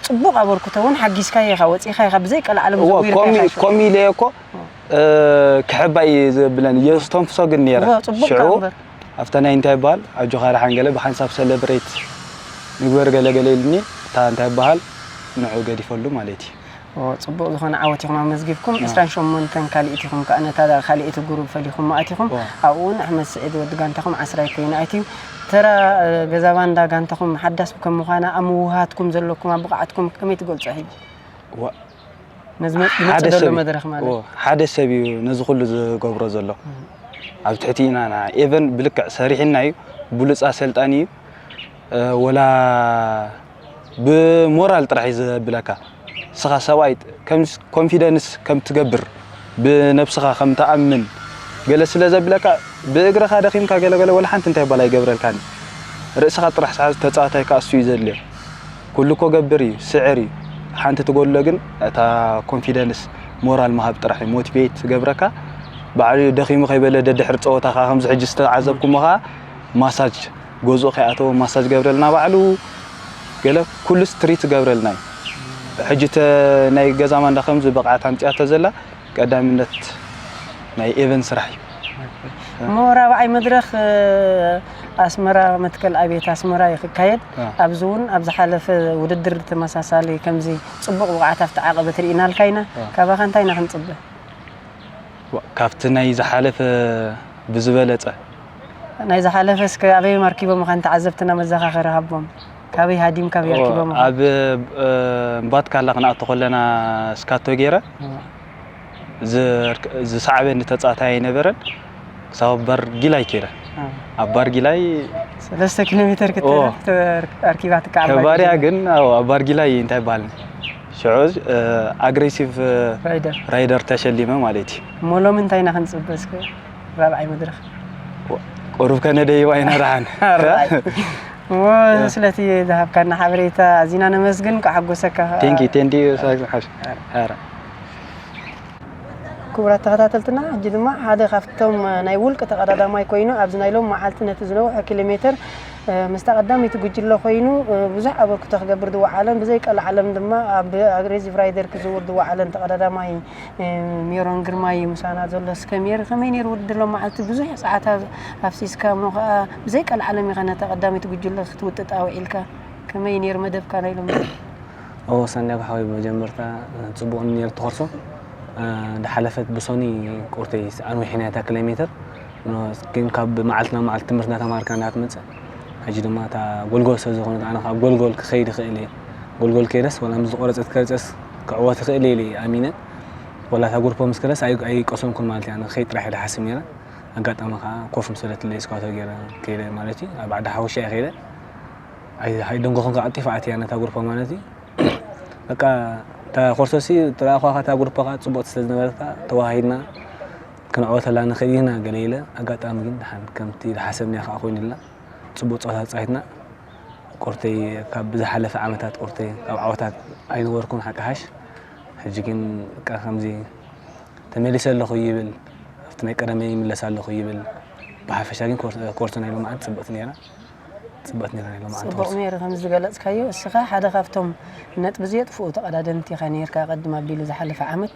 ጽቡቕ ኣበርክቶ እውን ሓጊዝካየ ኢኻ ወጺእካ ኢኻ ብዘይ ቀልዓለም እዎ፣ ዘዊርካ ኮሚ- ኢኻ ሽዑ። ኮሚ ኢለዮ እኮ እ፣ ክሕባይ ዘብለን የስተንፍሶ ግን ነይረ። እዎ፣ ጽቡቕ ሽዑ ከኣ እምበር። ኣብታ ናይ እንታይ ይበሃል ኣጆኻ ደሓን ገለ ብሓንሳብ ሰለብሬት ንግበር ገለ ገለ ኢልኒ እታ እንታይ ይበሃል ንዑ ገዲፈሉ ማለት እዩ። ኦ፣ ጽቡቕ ዝኾነ ዓወት ኢኹም ኣመዝጊብኩም። ዕስራን ሸሞንተን ካልኢት ኢኹም ከኣ ነታ ካልኣይቲ ጉሩብ ፈሊኹም ኣቲኹም። ዋ። ኣብኡ እውን ኣሕመድ ስዒድ ወዲ ጋንታኹም ዓስራይ ኮይኑ ኣትዩ። ተራ፣ እ፣ ገዛ ባንዳ ጋንታኹም ሓዳስ ከም ምዃና ኣብ ምውሃትኩም ዘለኩም ኣብ ብቕዓትኩም ከመይ ትገልጾ ሕጂ? ዋ። ነዚ መ- ዝመጽእ ሓደ ዘሎ ሰብ እዩ። መድረኽ ማለት። ኦ፣ ሓደ ሰብ እዩ ነዚ ኩሉ ዝገብሮ ዘሎ። ኣብ ትሕቲ ኢና ና ኤቨን ብልክዕ ሰሪሕና እዩ። ብሉጽ ኣሰልጣኒ እዩ። እ፣ ወላ ብሞራል ጥራሕ እዩ ዘብለካ። ንስኻ ሰብኣይ ከም ኮንፊደንስ ከም ትገብር ብነብስኻ ከም ትኣምን ገለ ስለ ዘብለካ ብእግርኻ ደኺምካ ገለ ገለ ወላ ሓንቲ እንታይ ባል ኣይገብረልካን። ርእስኻ ጥራሕ ሰዓት ተጻዋታይ ከኣ እሱ እዩ ዘድልዮ። ኩሉ እኮ ገብር እዩ፣ ስዕር እዩ። ሓንቲ ትጎድሎ ግን እታ ኮንፊደንስ ሞራል ምሃብ ጥራሕ እዩ ሞቲቬት ዝገብረካ። ባዕሉ ደኺሙ ከይበለ ደድሕሪ ጸወታ ከኣ ከምዚ ሕጂ ዝተዓዘብኩሞ ከኣ ማሳጅ ገዝኡ ከይኣተወ ማሳጅ ገብረልና ባዕሉ ገለ ኩሉ ስትሪት ገብረልና እዩ። ሕጂ ተ ናይ ገዛ ማንዳ ከምዚ ብቕዓት ኣምጺኣቶ ዘላ ቀዳምነት ናይ ኤቨን ስራሕ እዩ። እሞ ራብዓይ መድረኽ፣ እ፣ ኣስመራ መትከል ኣብየት ኣስመራ እዩ ክካየድ። አ። ኣብዚ እውን ኣብ ዝሓለፈ ውድድር ተመሳሳሊ ከምዚ ጽቡቕ ብቕዓት ኣብቲ ዓቐበት ርኢናልካ ኢና። አ። ካባኻ እንታይ ኢና ክንጽበ? ዋ፣ ካብቲ ናይ ዝሓለፈ ብዝበለጸ። ናይ ዝሓለፈ እስከ ኣበይ ኣርኪቦም ኻን ተዓዘብትና መዘኻኸሪ ሃቦም? ካበይ ሃዲምካ ኣበይ ኣርኪቦም? ኣብ፣ እ፣ ባትካላ ክንኣቱ ከለና ስካቶ ገይረ። እ። ዝርክ- ዝሰዓበኒ ተጻዋታይ ኣይነበረን። ክሳብ ባርጊላይ ከይረ። እ። ኣብ ባርጊላይ ሰለስተ ኪሎ ሜተር ክተ- ኦ። ክተ- ኣርኪባትካ ኣብ ከባርያ ባርጊላይ። ግን፣ ኣዎ፣ ኣብ ባርጊላይ እንታይ ይበሃል? ሽዑ፣ እ፣ ኣግሬሲቭ፣ እ፣ ራይደር። ራይደር ተሸሊመ ማለት እዩ። እሞ ሎሚ እንታይ ኢና ክንጽበ እስከ? ራብዓይ መድረኽ። ቁሩብ ከነደይባ ኢና ደሓን። ራብዓይ። እሞ ስለቲ ዝሃብካና ሓበሬታ ኣዚና ነመስግን፣ ከሓጎሰካ። ቴንኪ፣ ቴንኪ፣ ሳይዝ ሓሽ። ኣረ። ክቡራት ተኸታተልትና፣ ሕጂ ድማ ሓደ ካብቶም ናይ ውልቂ ተቐዳዳማይ ኮይኑ ኣብዚ ናይ ሎም መዓልቲ ነቲ ዝነውሐ ኪሎ ሜትር፣ እ፣ ምስታ ቀዳመይቲ ጉጅለ ኮይኑ፣ እ፣ ብዙሕ ኣበርክቶ ክገብር ዝወዓለን ብዘይ ቀልዓለም ድማ ኣብ ኣግሬሲቭ ራይደር ክዝውር ዝወዓለን ተቐዳዳማይ፣ እ፣ ሜሮን ግርማይ እዩ ምሳና ዘሎ። እስከ ሜሪ፣ ከመይ ነይሩ ውድድር ሎም መዓልቲ? ብዙሕ ሰዓታት ኣፍሲስካ እሞ ኸኣ ብዘይ ቀልዓለም ኢኻ ነታ ቀዳመይቲ ጉጅለ ክትውጥጣ ውዒልካ። ከመይ ነይሩ መደብካ ናይ ሎም? ኦ፣ ሰንዳብ ሓወይ፣ መጀመርታ ጽቡቕ ነይሩ እቲ ኮርሶ። እ፣ ድሓለፈት ብሶኒ ቁርተይ ኣንዊሕና እታ ኪሎ ሜትር። ግን ካብ መዓልቲ ናብ መዓልቲ ትምህርቲ እናተማሃርካ እንዳትመፅእ፣ ሕጂ ድማ እታ ጎልጎል ስለ ዝኾነት ኣነ ካብ ጎልጎል ክኸይድ ይኽእል እየ። ጎልጎል ከይደስ ወላ ምስ ዝቆረፀት ከርፀስ ክዕወት ይኽእል እየ ኢለ ኣሚነ። ወላ እታ ጉርፖ ምስ ከደስ ኣይ- ኣይቀሰምኩን ማለት እዩ። ኣነ ክኸይድ ጥራሕ እየ ዝሓስብ ነይረ። ኣጋጣሚ ከዓ ኮፍ ምስ በለትለይ ስኳቶ ገይረ ከይደ ማለት እዩ። ኣብ ዓዲ ሓወሻ እየ ከይደ። ኣይ- ኣይደንጎኹን ከዓ ቀልጢፈ ኣትያ ነታ ጉርፖ ማለት እዩ። በቃ እታ ኮርሶሲ ተረኣኳ እታ ጉርፖ ከዓ ፅቡቕቲ ስለ ዝነበረት ከዓ ተዋሂድና ክንዕወተላ ንኽእል ኢና ገለ ኢለ። ኣጋጣሚ ግን ድሓን ከምቲ ዝሓሰብናዮ ከዓ ኮይኑልና። ጽቡቕ ጸወታ ተጻዊትና። ቁርተይ ካብ ዝሓለፈ ዓመታት ቁርተይ ካብ ዓወታት ኣይነበርኩን ሓቂ ሓሽ። ሕጂ ግን በቃ ከምዚ ተመሊሰ ኣለኹ ይብል፣ ኣብቲ ናይ ቀደመይ ይምለስ ኣለኹ ይብል። ብሓፈሻ ግን ኮር- ኮርሶ ናይ ሎማዓንቲ ጽብቕቲ ነይራ። ጽብቕቲ ነይራ ናይ ሎማዓንቲ ጽቡቕ ኮርሶ። ነይሩ ከም ዝገለጽካዮ፣ እስኻ ሓደ ካብቶም ነጥቢ ዘየጥፍኡ ተቐዳደምቲ ኢኻ ነይርካ ቅድም ኣቢሉ ዝሓለፈ ዓመት።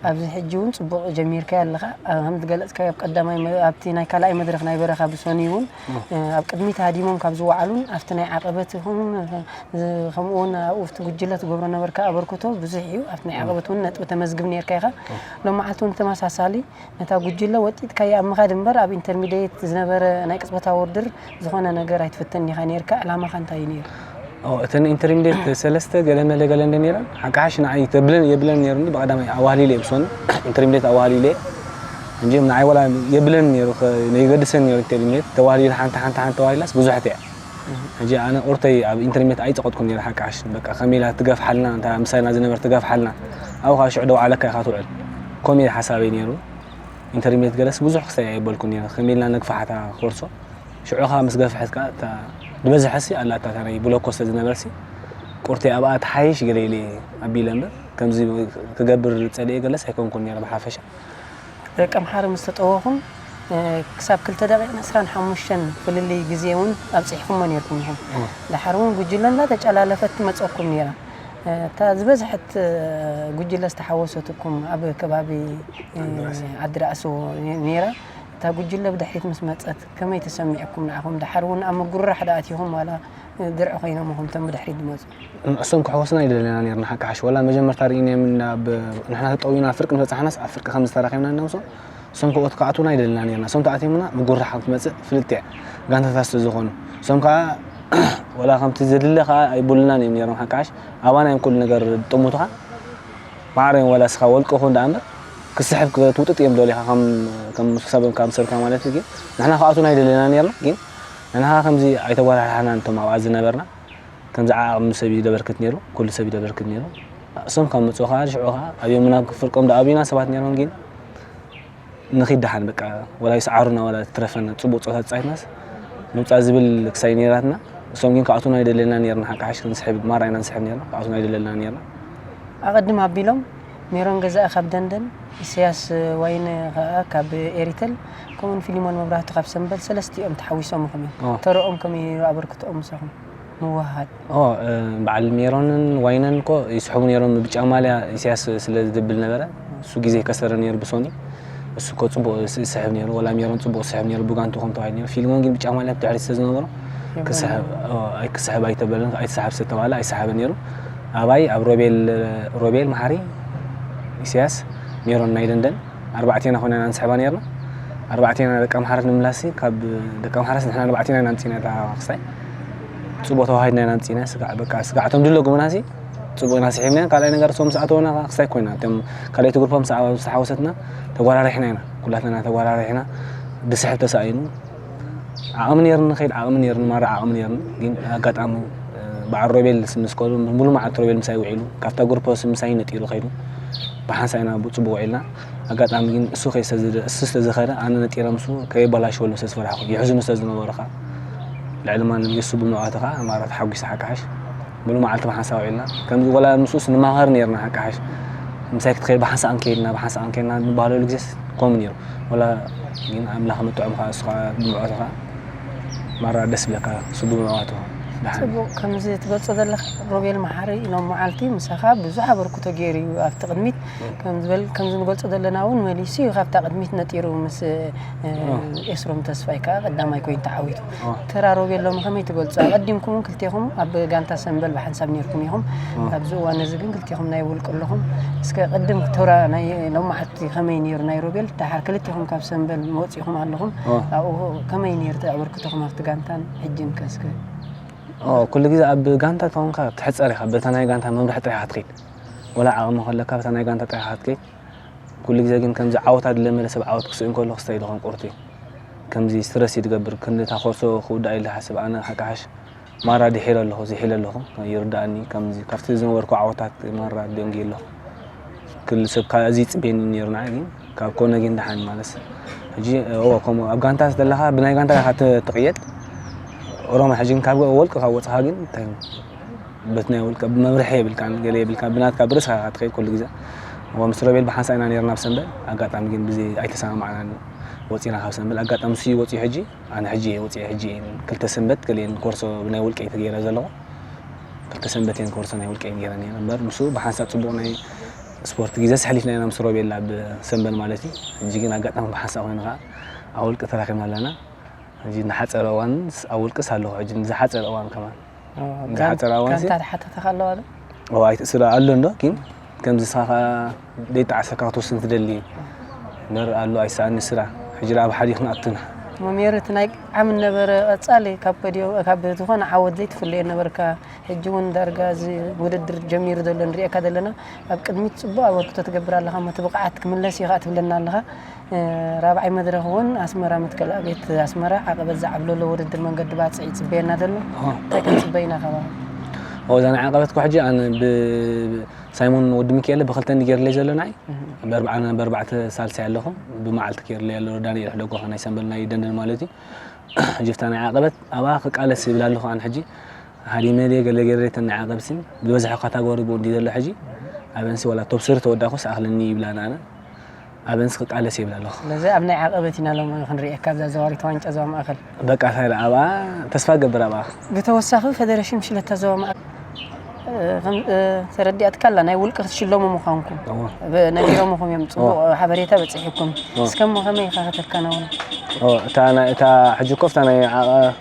ኣብዚ ሕጂ እውን ጽቡቕ ጀሚርካዮ ኣለኻ። ኣብ ከም ዝገለጽካዮ ኣብ ቀዳማይ መ- ኣብቲ ናይ ካልኣይ መድረኽ ናይ በረኻ ብሶኒ እውን፣ እ። እ፣ ኣብ ቅድሚት ሃዲሞም ካብ ዝወዓሉን ኣብቲ ናይ ዓቐበት ይኹን፣ እ፣ ከምኡ እውን ኣብኡ ኣብቲ ጉጅለ ትገብሮ ነበርካ ኣበርክቶ ብዙሕ እዩ። ኣብቲ ናይ እ። ዓቐበት እውን ነጥቢ ተመዝግብ ነርካ ኢኻ። እ። ሎም መዓልቲ እውን ተመሳሳሊ ነታ ጉጅለ ወጢጥካያ ኣብ ምኻድ እምበር ኣብ ኢንተርሚድየት ዝነበረ ናይ ቅጽበታዊ ውድድር ዝኾነ ነገር ኣይትፍትን ኢኻ ነርካ። ዕላማኻ እንታይ እዩ ነይሩ? ኦ፣ እተን ኢንተርሚድየት ሰለስተ ገለ መለ ገለ እንደ ነይረን፣ ሓቂ ሓሽ ንዓይ ተብለን የብለን ነይሩ እንዲ ብቐዳማይ ኣዋህሊለ እየ ብሶኒ ኢንተርሚድየት ኣዋህሊለ እየ። እንጂ ንዓይ ወላ የብለን ነይሩ፣ ከ- የገድሰን ነይሩ ኢንተርሚድየት ተዋህሊለ ሓንቲ ሓንቲ ሓንቲ ተዋሂላስ ብዙሕቲ እያ። ሕጂ ኣነ ቁርተይ ኣብ ኢንተርሚድየት ኣይጸቐጥኩን ነይረ ሓቂ ሓሽ። በቃ ከመይ ኢላ ትገፍሓልና፣ እንታ ምሳና ዝነበር ትገፍሓልና። ኣብኡ ከዓ ሽዑ ደው ዓለካ ኢኻ ትውዕል። ከምኡ እየ ሓሳበይ ነይሩ። ኢንተርሚድየት ገለስ ብዙሕ ክሳይ ኣይበልኩን ነይረ። ከመይ ኢልና ነግፋሓታ ኮርሶ። ሽዑ ከዓ ምስ ገፍሐት ከዓ እታ ዝበዝሐሲ ኣላታ እታ ናይ ብሎኮ ስለ ዝነበርሲ ቁርተይ ኣብኣ ትሓይሽ ገለ ኢለ ኣቢለ እምበር ከምዚ ክገብር ጸሊኤ ገለስ ኣይኮንኩን ነይረ ብሓፈሻ። ደቂ ኣምሓሩ ምስ ተጠወኹም፣ እ፣ ክሳብ ክልተ ደቂቕን ዕስራን ሓሙሽተን ፍልልይ ግዜ እውን ኣብጺሕኩሞ ነይርኩም ኢኹም። እወ። ደሓር እውን ጉጅለ እንዳተጨላለፈት ትመጸኩም ነይራ። እ፣ እታ ዝበዝሐት፣ እ፣ ጉጅለ ዝተሓወሰትኩም ኣብ ከባቢ፣ እ፣ ዓዲ ራእሲ። ዓዲ ራእሲ ነይራ። እታ ጉጅለ ብድሕሪት ምስ መጸት ከመይ ተሰሚዕኩም ንዓኹም? ደሓር እውን ኣብ ምጉርራሕ ዶ ኣቲኹም ዋላ ድርዒ ኮይኖም ኢኹም እቶም ብድሕሪት ዝመጹ? ንዕሶም ክሕወሱና ኣይደለና ነርና ሓቂ ሓሽ። ወላ መጀመርታ ርኢናዮም ናብ ንሕና ተጠዊና ፍርቂ ምስ በጻሕናስ ኣብ ፍርቂ ከም ዝተራኺብና እናምሶ እሶም ክኣቱ ክኣቱና ኣይደለና ነርና። እሶም ተኣትዮምና ምጉርራሕ ከም ትመጽእ ፍልጥቲ እያ። ጋንታታት ስለ ዝኾኑ። እሶም ከኣ ወላ ከምቲ ዘድለ ከኣ ኣይቡልናን እዮም ነሮም ሓቂ ሓሽ። ኣባና እዮም ኩሉ ነገር ዝጥምቱኻ። ማዕረ እዮም ወላ እስኻ ወልቂ ኹን ደኣ እምበር ክስሕብ ክትውጥጥ እዮም ደሊኻ ከም ከም ሰብ ከም ሰብካ ማለት እዩ። ግን ንሕና ክኣቱና ኣይደለና ነርና። ግን ንሕና ከምዚ ኣይተጓራሕራሕናን እቶም ኣብኣ ዝነበርና። ከምዚ ዓቕሚ ሰብ እዩ ደበርክት ነይሩ፣ ኩሉ ሰብ እዩ ደበርክት ነይሩ። እሶም ካብ መጹ ከኣ ሽዑ ከኣ ኣብዮም ናብ ፍርቆም ደኣ ኣብዩና ሰባት ነይሮም። ግን ንኺድ ደሓን በቃ ወላ ይስዓሩና ወላ ትረፈና ጽቡቕ ጸወታ ተጻይትናስ ምውጻእ ዝብል ክሳይ ነይራትና። እሶም ግን ክኣቱና ኣይደለና ነይርና ሓቂ ሓሽ ክንስሕብ ማራ ኢና ንስሕብ ነይርና። ክኣቱና ኣይደለና ነይርና። ኣቐድም ኣቢሎም ሜሮን ገዛኢ ካብ ደንደን፣ ኢሳያስ ዋይነ ከኣ ካብ ኤሪተል፣ ከምኡውን ፊሊሞን መብራህቱ ካብ ሰምበል ሰለስቲኦም ተሓዊሶም ኢኹም እዮም። ኦ። ተረኦም ከመይ ነይሩ ኣበርክቶኦም ምሳኹም? ምውህሃድ። ኦ፣ እ፣ በዓል ሜሮንን ዋይነን እኮ ይስሕቡ ነይሮም። ብጫ ማልያ ኢሳያስ ስለ ዝድብል ነበረ፣ እሱ ግዜ ከሰረ ነይሩ ብሶኒ። እሱ እኮ ጽቡቕ ስ-፣ ይስሕብ ነይሩ። ወላ ሜሮን ጽቡቕ ይስሕብ ነይሩ፣ ብጋንቱ ከም ተባሂሉ ነይሩ። ፊልሞን ግን ብጫ ማልያ ብድሕሪት ስለ ዝነበሮ፣ የብሉን። ክስሕብ፣ ኦ፣ ኣይ-፣ ክስሕብ ኣይተበለን፣ ኣይትስሓብ ስለ ተባለ፣ ኣይስሓብን ነይሩ። ኣባይ ኣብ ሮቤል፣ ሮቤል መሓሪ፣ ኢሳያስ፣ ሜሮን ናይ ደንደን፣ ኣርባዕቴና ኮይና ኢና ንስሕባ ነይርና። ኣርባዕቴና ደቂ ኣምሓረት ንምምላስ፣ ካብ ደቂ ኣምሓረት ንሕና ኣርባዕቴና ኢና ኣምጺእና እታ ክስታይ። ጽቡቕ ተዋሂድና ኢና ኣምጺእና። ስጋዕ፣ በቃ፣ ስጋዕ እቶም ድለጉ ምናሲ፣ ጽቡቕ ኢና ስሒብና። ካልኣይ ነገር፣ እሶም ምስ ኣተውና ክስታይ ኮይና። እቶም ካልኣይቲ ግሩፖም ምስ ኣተወት፣ ዝተሓወሰትና፣ ተጓራሪሕና ኢና። ኩላትና ተጓራሪሕና፣ ድስሕብ ተሳኢኑ። ዓቕሚ ነይርኒ፣ ከይድ ዓቕሚ ነይርኒ፣ ማራ ዓቕሚ ነይርኒ። ግን ኣጋጣሚ፣ እ፣ በዓል ሮቤል ምስ ከዱ፣ ሙሉ መዓልቲ ሮቤል ምሳይ ውዒሉ፣ ካብታ ግሩፖ ምሳይ ነጢሩ ከይዱ። ብሓንሳእ ኢና ብጽቡቕ ውዒልና። ኣጋጣሚ ግን እሱ ከይሰዝደ-፣ እሱ ስለ ዝኸደ፣ ኣነ ነጢረ ምስኡ ከየበላሽወሉ ስለ ዝፈራሕኩ፣ ይሕዝኑ ስለ ዝነበሩ ኸኣ፣ ልዕሊ ማንም የሱ ብምዕዋቱ ኸኣ፣ ማራ ተሓጒሰ ሓቂ ሓሽ። ሙሉ መዓልቲ ብሓንሳእ ውዒልና። ከምዚ ወላ ምስኡስ ንማኸር ነይርና ሓቂ ሓሽ። ምሳይ ክትኸይድ ብሓንሳእ እንከይድና፣ ብሓንሳእ እንከይድና ንባህለሉ ግዜስ ከምኡ ነይሩ። ወላ ግን ኣምላኽ መጥዖም ኸኣ፣ እሱ ኸኣ ብምዕዋቱ ኸኣ፣ ማራ ደስ ይብለካ፣ እሱ ብምዕዋቱ ኸኣ። ጽቡቕ፣ ከምዚ ትገልጾ ዘለኻ ሮቤል መሓሪ ሎም መዓልቲ ምሳኻ ብዙሕ ኣበርክቶ ገይሩ እዩ ኣብቲ ቅድሚት። ከም ዝበል-፣ ከምዚ ንገልጾ ዘለና እውን መሊሱ እዩ ካብታ ቅድሚት ነጢሩ ምስ፣ እ፣ ኣዎ። ኤስሮም ተስፋይ ከኣ ቀዳማይ ኮይኑ ተዓዊቱ። ኣዎ። ተራ ሮቤል ሎሚ ከመይ ትገልጾ? ኣቐዲምኩም እውን ክልቴኹም ኣብ ጋንታ ሰምበል ብሓንሳብ ነይርኩም ኢኹም። ኣዎ። ኣብዚ እዋን እዚ ግን ክልቴኹም ናይ ውልቂ ኣለኹም። እስከ ቅድም ተራ ናይ ሎም መዓልቲ ከመይ ነይሩ ናይ ሮቤል? ደሓር ክልቴኹም ካብ ሰምበል ወጺኹም ኣለኹም። ኣዎ። ኣብኡ ከመይ ነይሩ እቲ ኣበርክቶኹም ኣብቲ ጋንታን ሕጅን ከ እስከ? ኣዎ፣ ኩሉ ግዜ ኣብ ጋንታ ተኾንካ ትሕጸር ኢኻ። በታ ናይ ጋንታ መምርሒ ጥራሕ ኢኻ ትኸይድ። ወላ ዓቕሚ ከለካ በታ ናይ ጋንታ ጥራሕ ኢኻ ትከይድ። ኩሉ ግዜ ግን ከምዚ ዓወት ኣድለመለ ሰብ ዓወት ክስእን ከሎ ክስተ ኢሉ ከም ቁርቲ። ከምዚ ስትረስ እዩ ዝገብር። ክንዲ እታ ኮርሶ ክውዳእ ኢለ ሓስብ። ኣነ ሓቂ ሓሽ ማራ ድሒረ ኣለኹ፣ ዝሒለ ኣለኹ። ይርዳእኒ። ከምዚ ካብቲ ዝነበርኩ ዓወታት ማራ ደንጊየ ኣለኹ። ክል ሰብ ካብ እዚ ይጽበየኒ ነይሩ ንዓይ ግን ካብ ኮነ ግን ደሓን ማለት። ሕጂ እዎ ከምኡ ኣብ ጋንታ ዘለኻ ብናይ ጋንታ ኢኻ ት-፣ ትቕየድ። ኦሮሞ ሕጂ ግን ካብ ወልቂ ካብ ወጽኻ ግን እንታይ በቲ ናይ ውልቀ መምርሒ የብልካን፣ ገለ የብልካን፣ ብናትካ ብርእስኻ ኢኻ ትኸይድ ኩሉ ግዜ። እሞ ምስ ሮቤል ብሓንሳእ ኢና ነይርና ኣብ ሰንበል፣ ኣጋጣሚ ግን ብዘይ ኣይተሰማማዕናን ወጺና ካብ ሰንበል። ኣጋጣሚ ንሱ እዩ ወጺኡ ሕጂ፣ ኣነ ሕጂ እየ ወጺአ፣ ሕጂ እየን ክልተ ሰንበት ገሊአን ኮርሶ ብናይ ውልቀይ ተገይረ ዘለኹ። ክልተ ሰንበት እየን ኮርሶ ናይ ውልቀይ ገይረ ነይረ እምበር፣ ንሱ ብሓንሳእ ጽቡቕ ናይ ስፖርት ግዜስ ኣሕሊፍና ኢና ምስ ሮቤል ኣብ ሰንበል ማለት እዩ። ሕጂ ግን ኣጋጣሚ ብሓንሳእ ኮይኑ ከኣ ኣብ ውልቂ ተራኺብና ኣለና። ሕጂ ንሓጸረ እዋንስ ኣብ ውልቅስ ኣለኹ፣ ሕጂ ንዝሓጸረ እዋን ከማን። ኣዎ፣ ንዝሓጸረ ጋን-፣ እዋንሲ? ጋንታ ተሓተተካ ኣለዋ ዶ? ኣዎ፣ ኣይትእስራ ኣሎ እንዶ፣ ግን ከምዚ ንስኻ ከኣ ደይጠዓሰካ ክትወስን ትደሊ እዩ። እምበር ኣሎ ኣይሰኣን ንስራ። ሕጂ ደኣ ኣብ ሓዲ ክንኣቱና። መሜር እቲ ናይ ዓም ነበረ ቀጻሊ ካብ ፖድዮ-፣ ካብ ዝኾነ ዓወት ዘይትፍለዮ ነበርካ። ሕጂ እውን ዳርጋ እዚ ውድድር ጀሚሩ ዘሎ ንሪኤካ ዘለና ኣብ ቅድሚት ጽቡቕ ኣበርክቶ ትገብር ኣለኻ። እሞ እቲ ብቕዓት ክምለስ እዩ ከኣ ትብለና ኣለኻ። እ፣ ራብዓይ መድረኽ እውን ኣስመራ መትከል ኣብየት ኣስመራ ዓቐበት ዝዓብለሎ ውድድር መንገዲ ባጽዕ ይጽበየና ዘሎ። ኣዎ። እንታይ ክንጽበ ኢና ካባኻ? ኣዎ፣ እዛ ናይ ዓቐበት እኮ ሕጂ ኣነ ብ-፣ ሳይሞን ወዲ ሚካኤል ብኽልተ እንዲ ገይርለይ ዘሎ ንዓይ። እህ። በርብዓ-፣ በርባዕተ ሳልሳይ ኣለኹ። ብመዓልቲ ገይርለይ ኣሎ ዳንኤል ሕደጎ ናይ ሰንበል ናይ ደንደን ማለት እዩ። ሕጂ ፍታ ናይ ዓቐበት ኣብኣ ክቃለስ ይብል ኣለኹ ኣነ ሕጂ። ሃዲመ ድየ ገለ ገይረ እተን ናይ ዓቐብሲን ዝበዝሐ ካታጎሪ ብኡ እንዲ ዘሎ ሕጂ። ኣበንሲ ወላ ቶፕ ስሪ ተወዳእኩስ ኣኽለኒ ይብላን ኣነ። ኣበንሲ ክቃለስ ይብል ኣለኹ። ስለዚ ኣብ ናይ ዓቐበት ኢና ሎም ክንርእየካ ኣብዛ ዘዋሪት ዋንጫ ዞባ ማእከል። በቃ፣ እንታይ ደኣ ኣብኣ ተስፋ እገብር ኣብኣ። ብተወሳኺ ፈደረሽን ብሽለታ ዞባ ማእከል፣ እ፣ ከም፣ እ፣ ተረዲኣትካ ኣላ፣ ናይ ውልቂ ክትሽለሙ ምዃንኩም። እወ። ብ-፣ ነጊሮምኹም እዮም፣ ጽቡቕ እወ። ሓበሬታ በጺሑኩም። እወ። እስከ እሞ ከመይ ኢኻ ከተከናውኑ? እወ፣ እታ ናይ፣ እታ ሕጂ እኮ፣ እታ ናይ ዓቐ-፣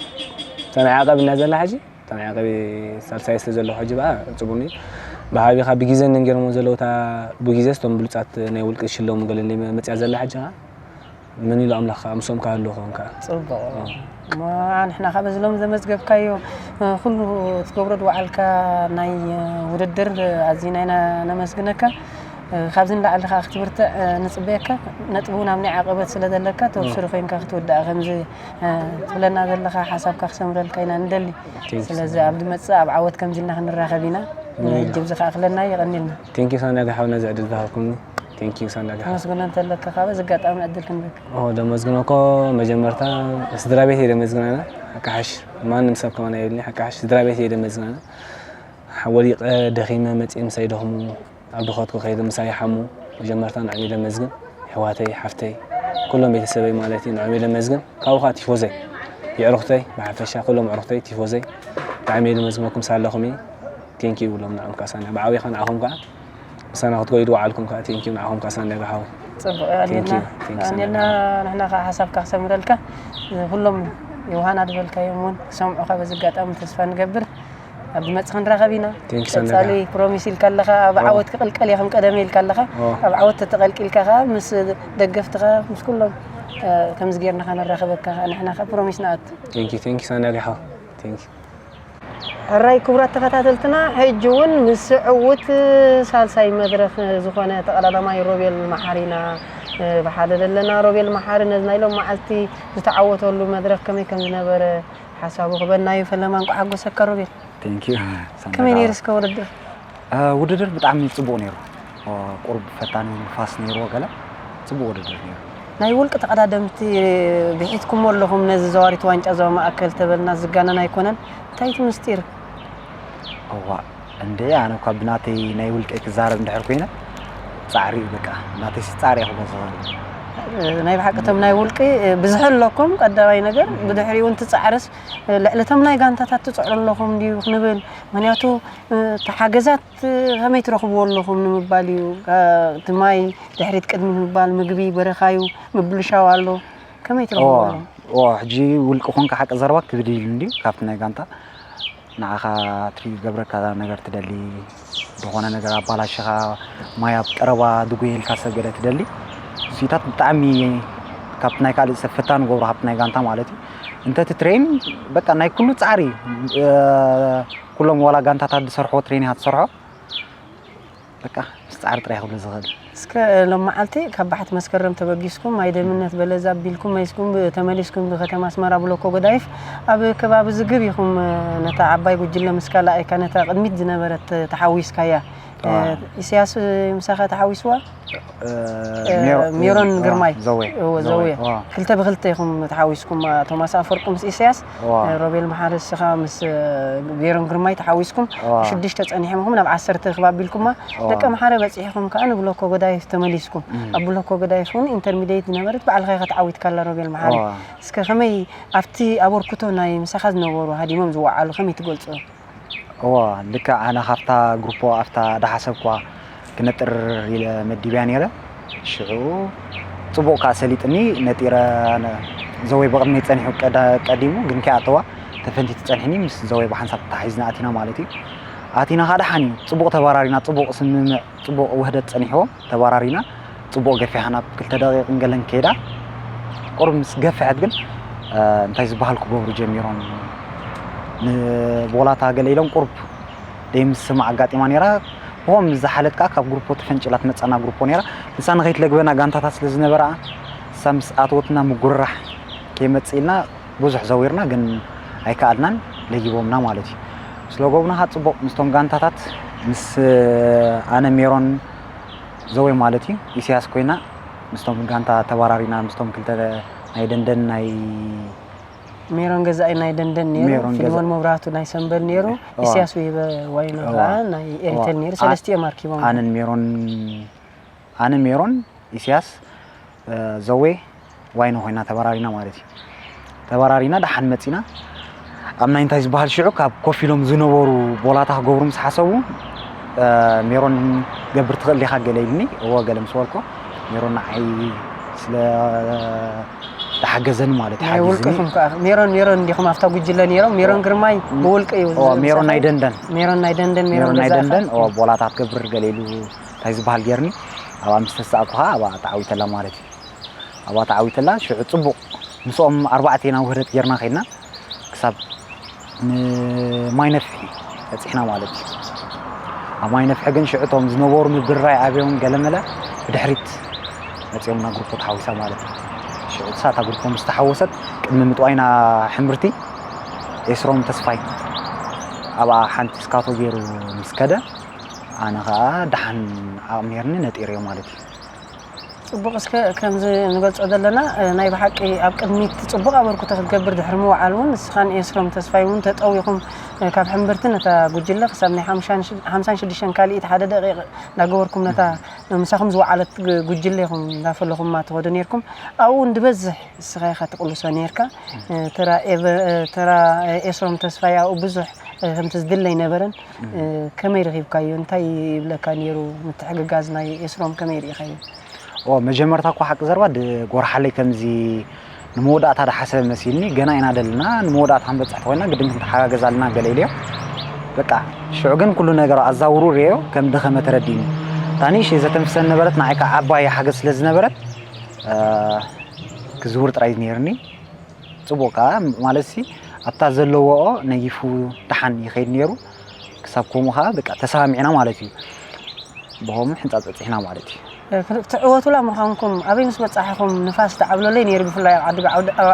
እታ ናይ ዓቐብ እንድያ ዘላ ሕጂ፣ እታ ናይ ዓቐብ ሳልሳይ ስለ ዘለኹ ሕጂ በኣ ጽቡቕኒ። ብሃቢኻ ብግዜ ነንገርሞ ዘለዉ፣ እታ ብግዜስ እቶም ብሉጻት ናይ ውልቂ ዝሽለሙ ገለ እንድየ መጽያ ዘላ ሕጂ ኸኣ። መን ኢሉ ኣምላኽ ከኣ ምስኦም ክሃሉ ክኾን ከኣ። ጽቡቕ። ኣዎ። እሞ ንሕና ከኣ በዚ ሎም ዘመዝገብካዮ፣ እ፣ ኩሉ ትገብሮ ዝወዓልካ ናይ፣ እ፣ ውድድር፣ እ፣ ኣዚና ኢና ነመስግነካ። እ፣ ካብዚ ንላዕሊ ከኣ ክትብርትዕ፣ እ፣ ንጽበየካ። ነጥቢ እውን ኣብ ናይ ዓቐበት ስለ ዘለካ፣ ተወስሪ ኣዎ። ኮይንካ ክትውድኣ ከምዚ፣ እ፣ ትብለና ዘለኻ ሓሳብካ ክሰምረልካ ኢና ንደሊ። Thank you ስለዚ so ኣብ ዝመጽእ ኣብ ዓወት ከምዚ ኢልና ክንራኸብ ኢና። Thank you። ሕጂ ብዚ ከኣ ክለና የቐንየልና። Thank you ሳንድያ ሓው ነዚ ዕድል ዝሃብኩምኒ። Thank you ሳንድያ ሓው። ተመስግኖ እንተለካ ካብ እዚ ኣጋጣሚ ዕድል ክንበካ። ኦ፣ ደመስግኖ እኮ መጀመርታ ስድራ ቤት እየ ደመስግናና። ሓቂ ሓሽ ማንም ሰብ ከማን የብልኒ። ሓቂ ሓሽ ስድራ ቤት እየ ደመስግናና። ሓ-፣ ወዲቐ ደኺመ መጽየ ምሳይ ደኽሙ፣ ኣብ ድኾት ክኸይድ ምሳይ ይሓሙ። መጀመርታ ንዕም እየ ደመስግን። ኣሕዋተይ፣ ሓፍተይ፣ ኩሎም ቤተሰበይ ማለት እዩ፣ ንዕም እየ ደመስግን። ካብኡ ኸዓ ቲፎዘይ፣ የዕሩኽተይ፣ ብሓፈሻ ኩሎም ኣዕሩኽተይ፣ ቲፎዘይ፣ ብጣዕሚ እየ ደመስግነኩም ሳለኹም እዩ። Thank you ይብሎም ንዕም ከኣ ሳንድያ። ብዓቢኻ ንዓኹም ከኣ ምሳና ክትጎዩ ዝወዓልኩም ከኣ thank you ንዓኹም ከኣ ሳንድያ ሓወይ። ጽቡቕ፣ Thank you፣ የቐንየልና። Thank you የቐንየልና። ሳንድያ። ንሕና ከኣ ሓሳብካ ክሰምረልካ፣ ኩሎም ዮሃና ዝበልካዮም እውን ክሰምዑኻ በዚ ኣጋጣሚ ተስፋ ንገብር። ኣብ ዝመጽእ ክንራኸብ ኢና። Thank you ሳንድያ። ቀጻሊ ፕሮሚስ ኢልካ ኣለኻ፣ ኣብ ኦ። ዓወት ክቕልቀል እየ ከም ቀደመ ኢልካ ኣለኻ። ኦ። ኣብ ዓወት ተተቐልቂልካ ከኣ ምስ ደገፍትኻ፣ ምስ ኩሎም፣ እ፣ ከምዚ ጌርና ከነራኽበካ ከኣ ንሕና ከኣ ፕሮሚስ ንኣቱ። Thank you፣ thank you ሳንድያ ሓው። Thank you። ሕራይ ክቡራት ተኸታተልትና፣ ሕጂ እውን ምስ ዕዉት ሳልሳይ መድረኽ ዝኾነ ተቐዳዳማይ ሮቤል መሓሪ ኢና፣ እ፣ ብሓደ ዘለና። ሮቤል መሓሪ ነዚ ናይ ሎም መዓልቲ ዝተዓወተሉ መድረኽ ከመይ ከም ዝነበረ ሓሳቡ ክበና እዩ። ፈለማ እንቋዕ ሓጎሰካ ሮቤል። Thank you። ከመይ ነይሩ እስከ ውድድር? እ፣ ውድድር ብጣዕሚ ጽቡቕ ነይሩ። ኦ፣ ቁሩብ ፈታኒ ንፋስ ነይርዎ ገለ። ጽቡቕ ውድድር ነይሩ። ናይ ውልቂ ተቐዳደምቲ ብሒትኩሞ ኣለኹም ነዚ ዘዋሪት ዋንጫ ዞባ ማእከል ተበልና ዝጋነን ኣይኮነን። እንታይ እቲ ምስጢር? እዋእ፣ እንዴ፣ ኣነ እኳ ብናተይ ናይ ውልቀይ ክዛረብ እንድሕር ኮይነ፣ ጻዕሪ እዩ በቃ። ናተይሲ ጻዕሪ እየ ክገልጾ ዝኽእል። ናይ ብሓቂ እቶም ናይ ውልቂ ብዙሕ ኣለኩም። ቀዳማይ ነገር ብድሕሪኡ እውን ትፃዕርስ ልዕሊ እቶም ናይ ጋንታታት ትፅዕሩ ኣለኹም ድዩ ክንብል? ምክንያቱ እቲ ሓገዛት ከመይ ትረኽብዎ ኣለኹም ንምባል እዩ። እቲ ማይ ድሕሪት ቅድሚ ምባል ምግቢ በረኻዩ ምብልሻው ኣሎ። ከመይ ትረኽብዎ ኣለኹም? ሕጂ ውልቂ ኮንካ ሓቂ ዘረባ ክብድ ኢሉ እንድዩ ካብቲ ናይ ጋንታ ንዓኻ ትገብረካ ነገር ትደሊ ዝኾነ ነገር ኣባላሽኻ ማይ ኣብ ቀረባ ድጉ ኢልካ ሰብ ገለ ትደሊ እሱታት ብጣዕሚ ካብቲ ናይ ካልእ ሰብ ፈታኒ ገብሮ ካብቲ ናይ ጋንታ ማለት እዩ። እንተ እቲ ትሬን በቃ ናይ ኩሉ ፃዕሪ ኩሎም ዋላ ጋንታታት ዝሰርሖ ትሬን ኢኻ ትሰርሖ በቃ ምስ ፃዕሪ ጥራይ ክብሎ ዝኽእል። እስከ ሎም መዓልቲ ካብ ባሕቲ መስከረም ተበጊስኩም ማይ ደምነት በለዛ ኣቢልኩም መይስኩም ተመሊስኩም ብከተማ ኣስመራ ብሎኮ ጎዳይፍ ኣብ ከባቢ ዝግብ ኢኹም ነታ ዓባይ ጉጅለ ምስ ካላኣይካ ነታ ቅድሚት ዝነበረት ተሓዊስካያ። ኢሳያስ ምሳኻ ተሓዊስዋ? ሜሮን ግርማይ ዘወይ ክልተ ብክልተ ኢኹም ተሓዊስኩም ቶማስ ኣፈርቁ ምስ ኢሳያስ ሮቤል መሓሪ እስኻ ምስ ሜሮን ግርማይ ተሓዊስኩም ሽዱሽተ ጸኒሖም ኢኹም ናብ ዓሰርተ ክባቢልኩማ ደቂ ኣምሓረ በጺሕኹም ከኣ ንብሎኮ ጎዳይፍ ተመሊስኩም ኣብ ብሎኮ ጎዳይፍ እውን ኢንተርሚዲየት ዝነበረት ባዕልኻ ኢኻ ተዓዊትካላ ሮቤል መሓሪ እስከ ከመይ ኣብቲ ኣበርክቶ ናይ ምሳኻ ዝነበሩ ሃዲሞም ዝወዓሉ ከመይ ትገልጾ? እዋ ልክዕ ኣነ ካብታ ግሩፖ ኣብታ ዳሓሰብኳ ክነጥር ኢለ መዲብያ ነይረ ሽዑ ፅቡቕ ከዓ ሰሊጥኒ ነጢረ ዘወይ ብቕድመይ ፀኒሑ ቀዲሙ ግን ከይኣተዋ ተፈንቲቲ ፀኒሕኒ ምስ ዘወይ ብሓንሳብ ተታሒዝና ኣቲና ማለት እዩ ኣቲና ከዓ ደሓን እዩ ፅቡቕ ተባራሪና ፅቡቕ ስምምዕ ፅቡቕ ውህደት ፀኒሕዎም ተባራሪና ፅቡቕ ገፊሓ ናብ ክልተ ደቂቕን ገለን ከይዳ ቁሩብ ምስ ገፍሐት ግን እንታይ ዝበሃል ክገብሩ ጀሚሮም ንቦላታ ገለ ኢሎም ቁሩብ ደይምስማዕ ኣጋጢማ ነይራ ብሆም ዝሓለት ከዓ ካብ ግሩፖ ተፈንጭላ ትመፀና ግሩፖ ነይራ ንሳ ንኸይትለግበና ጋንታታት ስለ ዝነበራ ንሳ ምስ ኣተወትና ምጉርራሕ ከይመፅእ ኢልና ብዙሕ ዘዊርና ግን ኣይከኣልናን ለጊቦምና ማለት እዩ ስለጎብና ከዓ ፅቡቕ ምስቶም ጋንታታት ምስ ኣነ ሜሮን ዘወይ ማለት እዩ ኢሳያስ ኮይና ምስቶም ጋንታ ተባራሪና ምስቶም ክልተ ናይ ደንደን ናይ ሜሮን ገዛኢ ናይ ደንደን ነይሩ ፊልሞን መብራቱ ናይ ሰንበል ነይሩ ኢሳያስ ውሂበ ዋይኖ ከዓ ናይ ኤሪቴል ነይሩ ሰለስቲኦም ኣርኪቦም ኣነን ሜሮን ኣነ ሜሮን ኢሳያስ ዘዌ ዋይኖ ኮይና ተበራሪና ማለት እዩ ተበራሪና ደሓን መፂና ኣብ ናይ እንታይ ዝበሃል ሽዑ ካብ ኮፍ ኢሎም ዝነበሩ ቦላታ ክገብሩ ምስ ሓሰቡ ሜሮን ገብር ትኽእል ዲኻ ገለ ኢልኒ እወ ገለ ምስ በልኮ ሜሮን ንዓይ ስለ ተሓገዘኒ ማለት እዩ ናይ ሓጊዝኒ ውልቅኹም ከዓ ሜሮን ሜሮን እንዲኹም ኣብታ ጉጅለ ነይሮም ሜሮን ግርማይ ብውልቂ እዩ ኦ ሜሮን ናይ ደንደን ሜሮን ናይ ደንደን ሜሮን ሜሮን ናይ ገዛኢ ደንደን ኦ ቦላታት ገብር ገለ ኢሉ እንታይ ዝበሃል ጌርኒ ኣብኣ ምስ ተሳእኩ ከዓ ኣብኣ ተዓዊተላ ማለት እዩ ኣብኣ ተዓዊተላ ሽዑ ፅቡቕ ምስኦም ኣርባዕተ ኢና ውህደት ጌርና ከይድና ክሳብ ንማይ ነፍሒ በፂሕና ማለት እዩ ኣብ ማይ ነፍሒ ግን ሽዑ እቶም ዝነበሩ ምብርራይ ኣብዮም ገለመለ ብድሕሪት መፂኦምና ግሩፖ ተሓዊሳ ማለት እዩ ሽዑ እሳታ ግሩፖ ምስ ተሓወሰት ቅድሚ ምጥዋይና ሕምብርቲ ኤስሮም ተስፋይ ኣብኣ ሓንቲ ስካቶ ገይሩ ምስ ከደ ኣነ ከዓ ደሓን ዓቕሚ ነርኒ ነጢረዮ ማለት እዩ ፅቡቕ እስከ ከምዚ ንገልፆ ዘለና ናይ ብሓቂ ኣብ ቅድሚት ፅቡቕ ኣበርክቶ ክትገብር ድሕሪ ምውዓል እውን ንስኻን ኤስሮም ተስፋይ እውን ተጠዊኹም ካብ ሕምብርቲ ነታ ጉጅለ ክሳብ ናይ ሓምሳን ሽዱሽተን ካልኢት ሓደ ደቂቕ እንዳገበርኩም ነታ ምሳኹም ዝወዓለት ጉጅለ ኢኹም እንዳፈለኹማ ትኸዱ ነርኩም ኣብኡ እውን ዝበዝሕ እስኻ ኢኻ ትቕልሶ ነርካ ተራ ኤስሮም ተስፋይ ኣብኡ ብዙሕ ከምቲ ዝድለ ኣይነበረን ከመይ ረኺብካዮ እንታይ ይብለካ ነይሩ ምትሕግጋዝ ናይ ኤስሮም ከመይ ርኢኻዮ ኦ መጀመርታ እኮ ሓቂ ዘረባ ጎርሓለይ ከምዚ ንመወዳእታ ድሓሰበ መሲልኒ ገና ኢና ደልና ንመወዳእታ ክንበፅሕ ተኮይና ግድን ክንተሓጋገዝ ኣለና ገለ ኢለዮ በቃ ሽዑ ግን ኩሉ ነገር ኣዛውሩ ርኤዮ ከም ደኸመ ተረዲኒ እታ ንእሽተይ ዘተንፍሰን ነበረት ንዓይ ከዓ ዓባይ ሓገዝ ስለ ዝነበረት ክዝውር ጥራይ ነይርኒ ፅቡቅ ከዓ ማለት ሲ ኣብታ ዘለዎኦ ነጊፉ ደሓን ይኸይድ ነይሩ ክሳብ ከምኡ ከዓ በቃ ተሰማሚዕና ማለት እዩ ብኸምኡ ሕንፃፅ በፂሕና ማለት እዩ ክትዕወቱላ ምዃንኩም ኣበይ ምስ በፃሕኹም ንፋስ ተዓብለለይ ነይሩ ብፍላይ ኣብ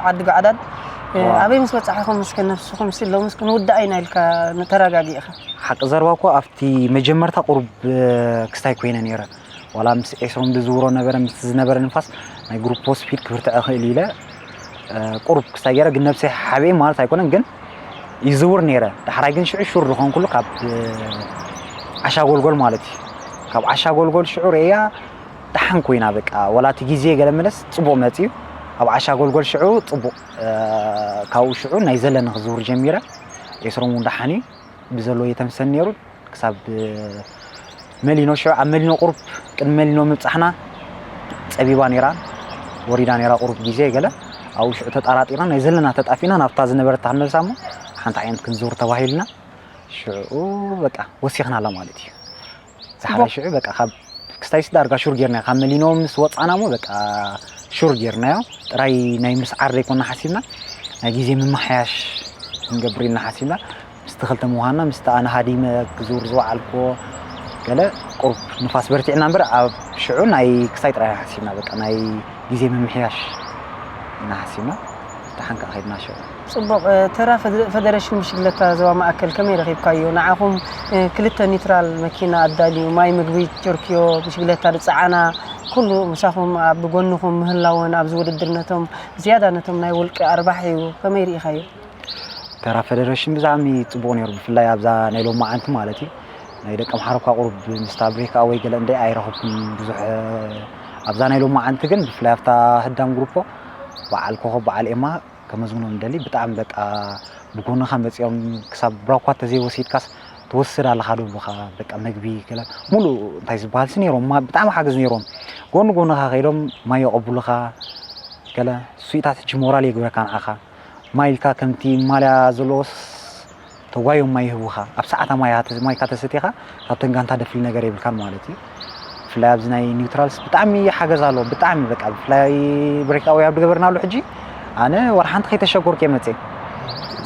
ዓዲ ዓዳድ ኣበይ ምስ በፃሕኹም እስከ ነብስኹም ሲ ሎምስ ክንውዳእ ኢና ኢልካ ተረጋጊእኻ ሓቂ ዘረባ እኮ ኣብቲ መጀመርታ ቁሩብ ክስታይ ኮይነ ነይረ ዋላ ምስ ኤስሮም ዝዝውሮ ነበረ ምስ ዝነበረ ንፋስ ናይ ግሩፖ ስፒድ ክብርትዐ ክእል ኢለ ቁሩብ ክስታይ ገይረ ግን ነብሰይ ሓብኤ ማለት ኣይኮነን ግን ይዝውር ነይረ ዳሕራይ ግን ሽዑ ሹር ዝኾንኩሉ ካብ ዓሻ ጎልጎል ማለት እዩ ካብ ዓሻ ጎልጎል ሽዑ ርእያ ደሓን ኮይና በቃ፣ ዋላ እቲ ግዜ ገለ መለስ ጽቡቕ መጺኡ፣ ኣብ ዓሻ ጎልጎል ሽዑ ጽቡቕ፣ እ፣ ካብኡ ሽዑ ናይ ዘለኒ ክዝውር ጀሚረ። ኤስሮም እውን ደሓን እዩ፣ ብዘለዎ እየተምሰን ነይሩ። ክሳብ፣ እ፣ መሊኖ ሽዑ፣ ኣብ መሊኖ ቁሩብ፣ ቅድሚ መሊኖ ምብጻሕና ጸቢባ ነይራ፣ ወሪዳ ነይራ ቁሩብ ግዜ ገለ። ኣብኡ ሽዑ ተጣራጢርና፣ ናይ ዘለና ተጣፊእና፣ ናብታ ዝነበረት ክንመልሳ እሞ፣ ሓንቲ ዓይነት ክንዝውር ተባሂልና። ሽዑ በቃ ወሲኽናላ ማለት እዩ። ዝሓረ ጽቡቕ። ሽዑ በቃ ካብ ክስታይስ ዳርጋ ሹር ጌርናዮ። ካብ መሊኖ ምስ ወጻና እሞ በቃ ሹር ጌርናዮ። ጥራይ ናይ ምስዓር ዘይኮና ሓሲብና፣ ናይ ግዜ ምምሕያሽ ክንገብር ኢልና ሓሲብና። ምስቲ ክልተ ምዃንና፣ ምስቲ ኣነ ሃዲመ ክዝውር ዝወዓልኩዎ ገለ ቁሩብ ንፋስ በርቲዕና እምበር፣ ኣብ ሽዑ ናይ ክስታይ ጥራይ ሓሲብና፣ በቃ ናይ ግዜ ምምሕያሽ ኢና ሓሲብና። ደሓን ከኣ ከይድና ሽዑ። ጽቡቕ። እ፣ ተራ ፈደ-፣ ፈደረሽን ብሽግለታ ዞባ ማእከል ከመይ ረኺብካዮ? ንዓኹም፣ እ፣ ክልተ ኒውትራል መኪና ኣዳልዩ፣ ማይ፣ ምግቢ፣ ጀርክዮ፣ ብሽግለታ ዝጸዓና፣ ኩሉ ምሳኹም ኣብ ጎንኹም ምህላወን ኣብዚ ውድድር ነቶም ዝያዳ ነቶም ናይ ውልቂ ኣርባሕ እዩ። ከመይ ርኢኻዮ? ተራ ፈደረሽን ብጣዕሚ ጽቡቕ ነይሩ፣ ብፍላይ ኣብዛ ናይ ሎማዓንቲ ማለት እዩ። ናይ ደቂ ኣምሓሩ እኳ ቁሩብ ምስታ ብሬክ ኣወይ ገለ እንደ ኣይረኸብኩን ብዙሕ፣ እ፣ ኣብዛ ናይ ሎማዓንቲ ግን ብፍላይ ኣብታ ህዳም ግሩፖ በዓል ኮኸብ፣ በዓል ኤማ ከመስግኖም እንደሊ። ብጣዕሚ በቃ ብጎንኻ መጺኦም ክሳብ ብራኳ ተዘይወሲድካስ ትወስድ ኣለኻ ዶ ብኻ በቃ መግቢ ገለ ሙሉእ እንታይ ዝበሃል ሲ ነይሮም፣ ማ-፣ ብጣዕሚ ሓገዝ ነይሮም። ጎኒ ጎንኻ ከይዶም ማይ የቐብሉኻ ገለ፣ እሱኢታት ሕጂ ሞራል የግብረካ ንዓኻ። ማይ ኢልካ ከምቲ ማልያ ዘለዎስ ተጓዮም ማይ ይህቡኻ። ኣብ ሰዓታ ማይ ሃተ-፣ ማይካ ተሰቲኻ ካብተን ጋንታ ደፍሊ ነገር የብልካን ማለት እዩ። ብፍላይ ኣብዚ ናይ ኒውትራልስ ብጣዕሚ ሓገዝ ኣሎ፣ ብጣዕሚ በቃ፣ ብፍላይ ብሬክ ኣወይ ኣብ ዝገበርናሉ ሕጂ ኣነ ወላ ሓንቲ ከይተሸጎርኩ እየ መፅየ።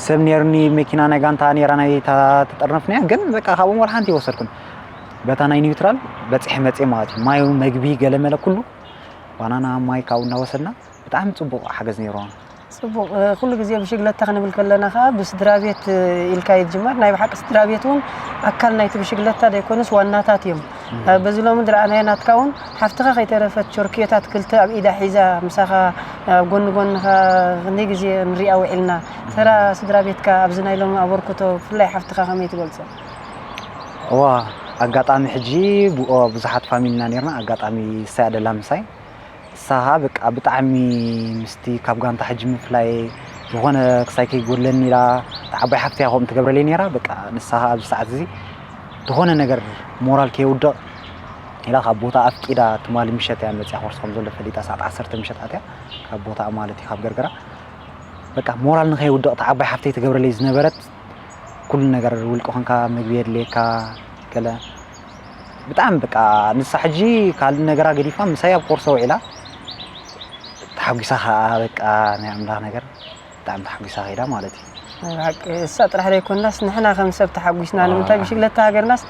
ሰብ ነይሩኒ፣ መኪና ናይ ጋንታ ነይራ፣ ናይ እታ ተጠርነፍናያ፣ ግን በቃ ካብኦም ወላ ሓንቲ ይወሰድኩን። በታ ናይ ኒውትራል በፂሐ መፅየ ማለት እዩ። ማይ፣ መግቢ፣ ገለመለ ኩሉ፣ ባናና፣ ማይ ካብኡ እናወሰድና ብጣዕሚ ፅቡቕ ሓገዝ ነይርዎ። ጽቡቕ። እ፣ ኩሉ ግዜ ብሽግለታ ክንብል ከለና ከኣ ብስድራ ቤት፣ እ፣ ኢልካ እዩ ዝጅመር። ናይ ብሓቂ ስድራ ቤት እውን ኣካል ናይቲ ብሽግለታ ዘይኮኑስ ዋናታት እዮም። እም። እ፣ በዚ ሎሚ ዝረኣናዮ ናትካ እውን ሓፍትኻ ከይተረፈት ቸርክዮታት ክልተ ኣብ ኢዳ ሒዛ ምሳኻ ኣብ ጎኒ ጎንኻ ክንደይ ግዜ ንሪኣ ውዒልና። ተራ ስድራ ቤትካ ኣብዚ ናይ ሎሚ ኣበርክቶ ብፍላይ ሓፍትኻ ከመይ ትገልጾ? እዋ፣ ኣጋጣሚ ሕጂ ቡ-፣ ኦ፣ ብዙሓት ፋሚሊና ነርና፣ ኣጋጣሚ እሳ እያ ደላ ምሳይ። ንሳ ኸኣ በቃ ብጣዕሚ ምስቲ ካብ ጋንታ ሕጂ ምፍላይ ዝኾነ ክሳይ ከይጎድለኒ ኢላ፣ እታ ዓባይ ሓፍተይ እያ ከምኡ ትገብረለይ ነይራ። በቃ ንሳ ኸኣ ኣብዚ ሰዓት እዚ ዝኾነ ነገር ሞራል ከየውድቕ ኢላ ካብ ቦታ ኣፍቂዳ ትማሊ ምሸት እያ መጽያ፣ ኮርስ ከም ዘሎ ፈሊጣ ሰዓት ዓሰርተ ምሸት ኣትያ ካብ ቦታ ማለት እዩ ካብ ገርገራ። በቃ ሞራል ንኸይውድቕ እታ ዓባይ ሓፍተይ ትገብረለይ ዝነበረት ኩሉ ነገር ውልቂ ኮንካ መግቢ የድልየካ ገለ ብጣዕሚ በቃ ንሳ ሕጂ ካልእ ነገራ ገዲፋ ምሳይ ኣብ ኮርሶ ውዒላ ተሓጒሳ ኸዓ በቃ ናይ ኣምላኽ ነገር ብጣዕሚ ተሓጒሳ ኸይዳ ማለት እዩ። ናይ ብሓቂ እሳ ጥራሕ ዘይኮናስ ንሕና ከም ሰብ ተሓጒስና። ንምንታይ ብሽግለታ ሃገርናስ፣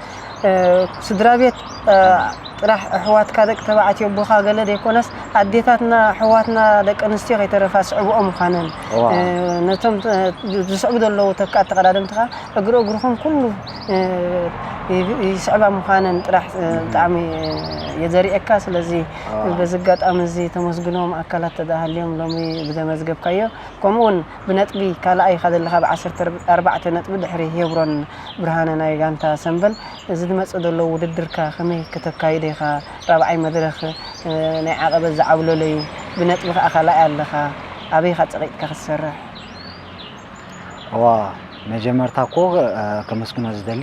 እ፣ ስድራ ቤት፣ እ፣ ጥራሕ ኣሕዋትካ ደቂ ተባዕትዮ ኣቦኻ ገለ ዘይኮነስ ኣዴታትና ኣሕዋትና ደቂ ኣንስትዮ ከይተረፋ ስዕብኦ ምዃነን፣ እዋ። እ፣ ነቶም፣ እ፣ ዝስዕቡ ዘለዉ ተካእቲ ቀዳድምትኻ እግሪ እግርኹም ኩሉ፣ እ፣ ይ-፣ ይስዕባ ምዃነን ጥራሕ፣ እ፣ ብጣዕሚ፣ እ፣ የዘርእየካ። ስለዚ እዋ። በዚ ኣጋጣሚ እዚ ተመስግኖም ኣካላት ተዳሃልዮም ሎሚ ብዘመዝገብካዮ፣ ከምኡ እውን ብነጥቢ ካልኣይ ኢኻ ዘለኻ ብዓሰርተ ኣርባዕተ ነጥቢ ድሕሪ ሄብሮን ብርሃነ ናይ ጋንታ ሰምበል። እዚ ዝመጽእ ዘሎ ውድድርካ ከመይ ከተካይዶ ኢኻ? ራብዓይ መድረኽ፣ እ፣ ናይ ዓቐበት ዝዓብለሎ እዩ። ብነጥቢ ከኣ ካልኣይ ኣለኻ። ኣበይ ኢኻ ጸቒጥካ ክትሰርሕ? እዋ፣ መጀመርታ እኮ፣ እ፣ ከመስግኖ ዝደሊ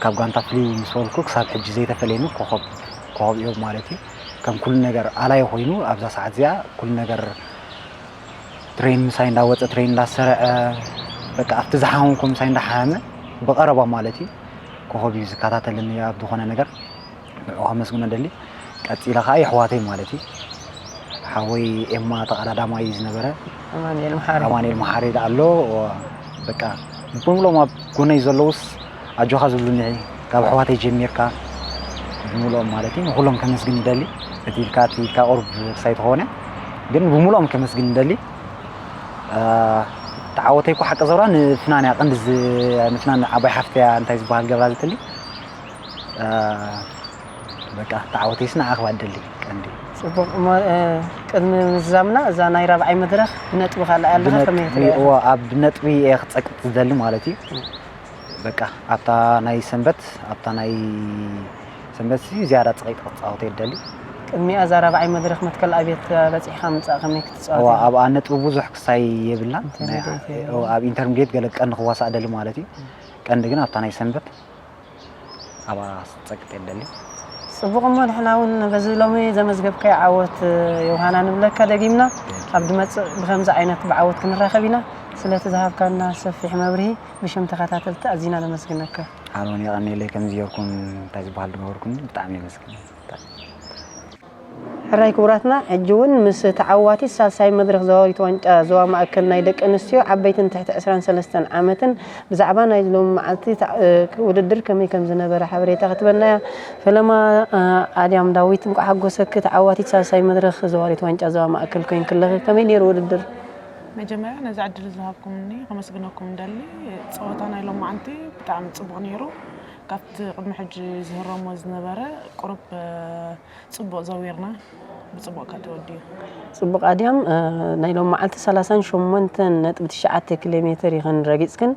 ካብ ጋንታ ፍልይ ምስ በልኩ ክሳብ ሕጂ ዘይተፈለየኒ ኮኸብ፣ ኮኸብ እዮም ማለት እዩ። ከም ኩሉ ነገር ኣላዩ ኮይኑ ኣብዛ ሰዓት እዚኣ ኩሉ ነገር ትሬን ምሳይ እንዳወፀ፣ ትሬን እንዳሰርዐ፣ በቃ ኣብቲ ዝሓመምኩ ምሳይ እንዳሓመመ ብቐረባ ማለት እዩ ኮኸብ እዩ ዝከታተለኒ ኣብ ዝኾነ ነገር። ንዕኡ ከመስግኖ ደሊ። ቀፂለ ከዓ የሕዋተይ ማለት እዩ። ሓወይ ኤማ ተቐዳዳማይ እዩ ዝነበረ። ኣማኑኤል መሓሪ። ኣማኑኤል መሓሪ ደኣ ኣሎ። በቃ ብምሎም ኣብ ጎነይ ዘለውስ ኣጆኻ ዝብሉኒ ካብ ኣሕዋተይ ጀሚርካ ብምሎም ማለት እዩ ንኹሎም ከመስግን ይደሊ። እቲ ኢልካ እቲ ኢልካ ቁሩብ ክሳይ ተኾነ ግን ብምሎም ከመስግን ይደሊ። እ፣ ተዓወተይ እኮ ሓቂ ዘውራ ንፍናን እያ ቀንዲ ዝ-፣ ንፍናን ዓባይ ሓፍተይ እያ እንታይ ዝበሃል ገብራ ዝትሊ። እ፣ በቃ ተዓወተይስ ንዓ ክባደሊ ቀንዲ። ጽቡቕ እሞ፣ እ፣ ቅድሚ ምዝዛምና እዛ ናይ ራብዓይ መድረኽ ብነጥቢ ካልኣይ ኣለኻ፣ ከመይ ብነጥቢ፣ ትሪኣ? እዎ፣ ኣብ ነጥቢ እየ ክጸቅጥ ዝደሊ ማለት እዩ። እ። በቃ ኣብታ ናይ ሰንበት፣ ኣብታ ናይ ሰንበት ሲ ዝያዳ ጸቂጥ ክጻወት እየ ዝደሊ። ቅድሚኣ እዛ ራብዓይ መድረኽ መትከል ኣብየት በጺሕካ ምጻእ ከመይ ክትጻወት እዋ ኢኻ? ኣብኣ ነጥቢ ብዙሕ ክሳይ የብላን ናይ- ኢንተርሚዲየት እየ። እዋ፣ ኣብ ኢንተርሚዲየት ገለ ቀንዲ ክዋሳእ ደሊ ማለት እዩ። ቀንዲ ግን ኣብታ ናይ ሰንበት ኣብኣ ጸቅጥ የደሊ። ጽቡቕ እሞ ንሕና እውን በዚ ሎሚ ዘመዝገብካዮ ዓወት ዮሃና ንብለካ ደጊምና ኣብ ድመጽእ ብከምዚ ዓይነት ብዓወት ክንራኸብ ኢና። ስለቲ ዝሃብካና ሰፊሕ መብርሂ ብሽም ተኸታተልቲ ኣዚና ነመስግነካ። ኣነ እውን የቐንየለይ ከምዚ ጌርኩም እንታይ ዝበሃል ዝገበርኩም ብጣዕሚ የመስግን። ሕራይ ክቡራትና ሕጂ እውን ምስ ተዓዋቲት ሳልሳይ መድረኽ ዘዋሪት ዋንጫ ዞባ ማእከል ናይ ደቂ ኣንስትዮ ዓበይትን ትሕቲ ዕስራን ሰለስተን ዓመትን ብዛዕባ ናይ ሎሚ መዓልቲ ተዓ- ውድድር ከመይ ከም ዝነበረ ሓበሬታ ክትበና እያ። ፈለማ ኣድያም ዳዊት እንቋዕ ሓጎሰኪ ተዓዋቲት ሳልሳይ መድረኽ ዘዋሪት ዋንጫ ዞባ ማእከል ኮይንኪ ኣለኺ። ከመይ ነይሩ ውድድር? መጀመርያ ነዚ ዕድል ዝሃብኩምኒ ከመስግነኩም ደሊ። ፀወታ ናይ ሎማዓንቲ ብጣዕሚ ፅቡቕ ነይሩ። ካብቲ ቅድሚ ሕጂ ዝህረሞ ዝነበረ ቁሩብ ፅቡቕ ዘዊርና ብፅቡቕ ከ ተወዲኡ። ፅቡቕ ኣድያም ናይ ሎም መዓልቲ ሰላሳን ሸሞንተን ነጥቢ ትሽዓተ ኪሎ ሜትር ኢኽን ረጊፅክን።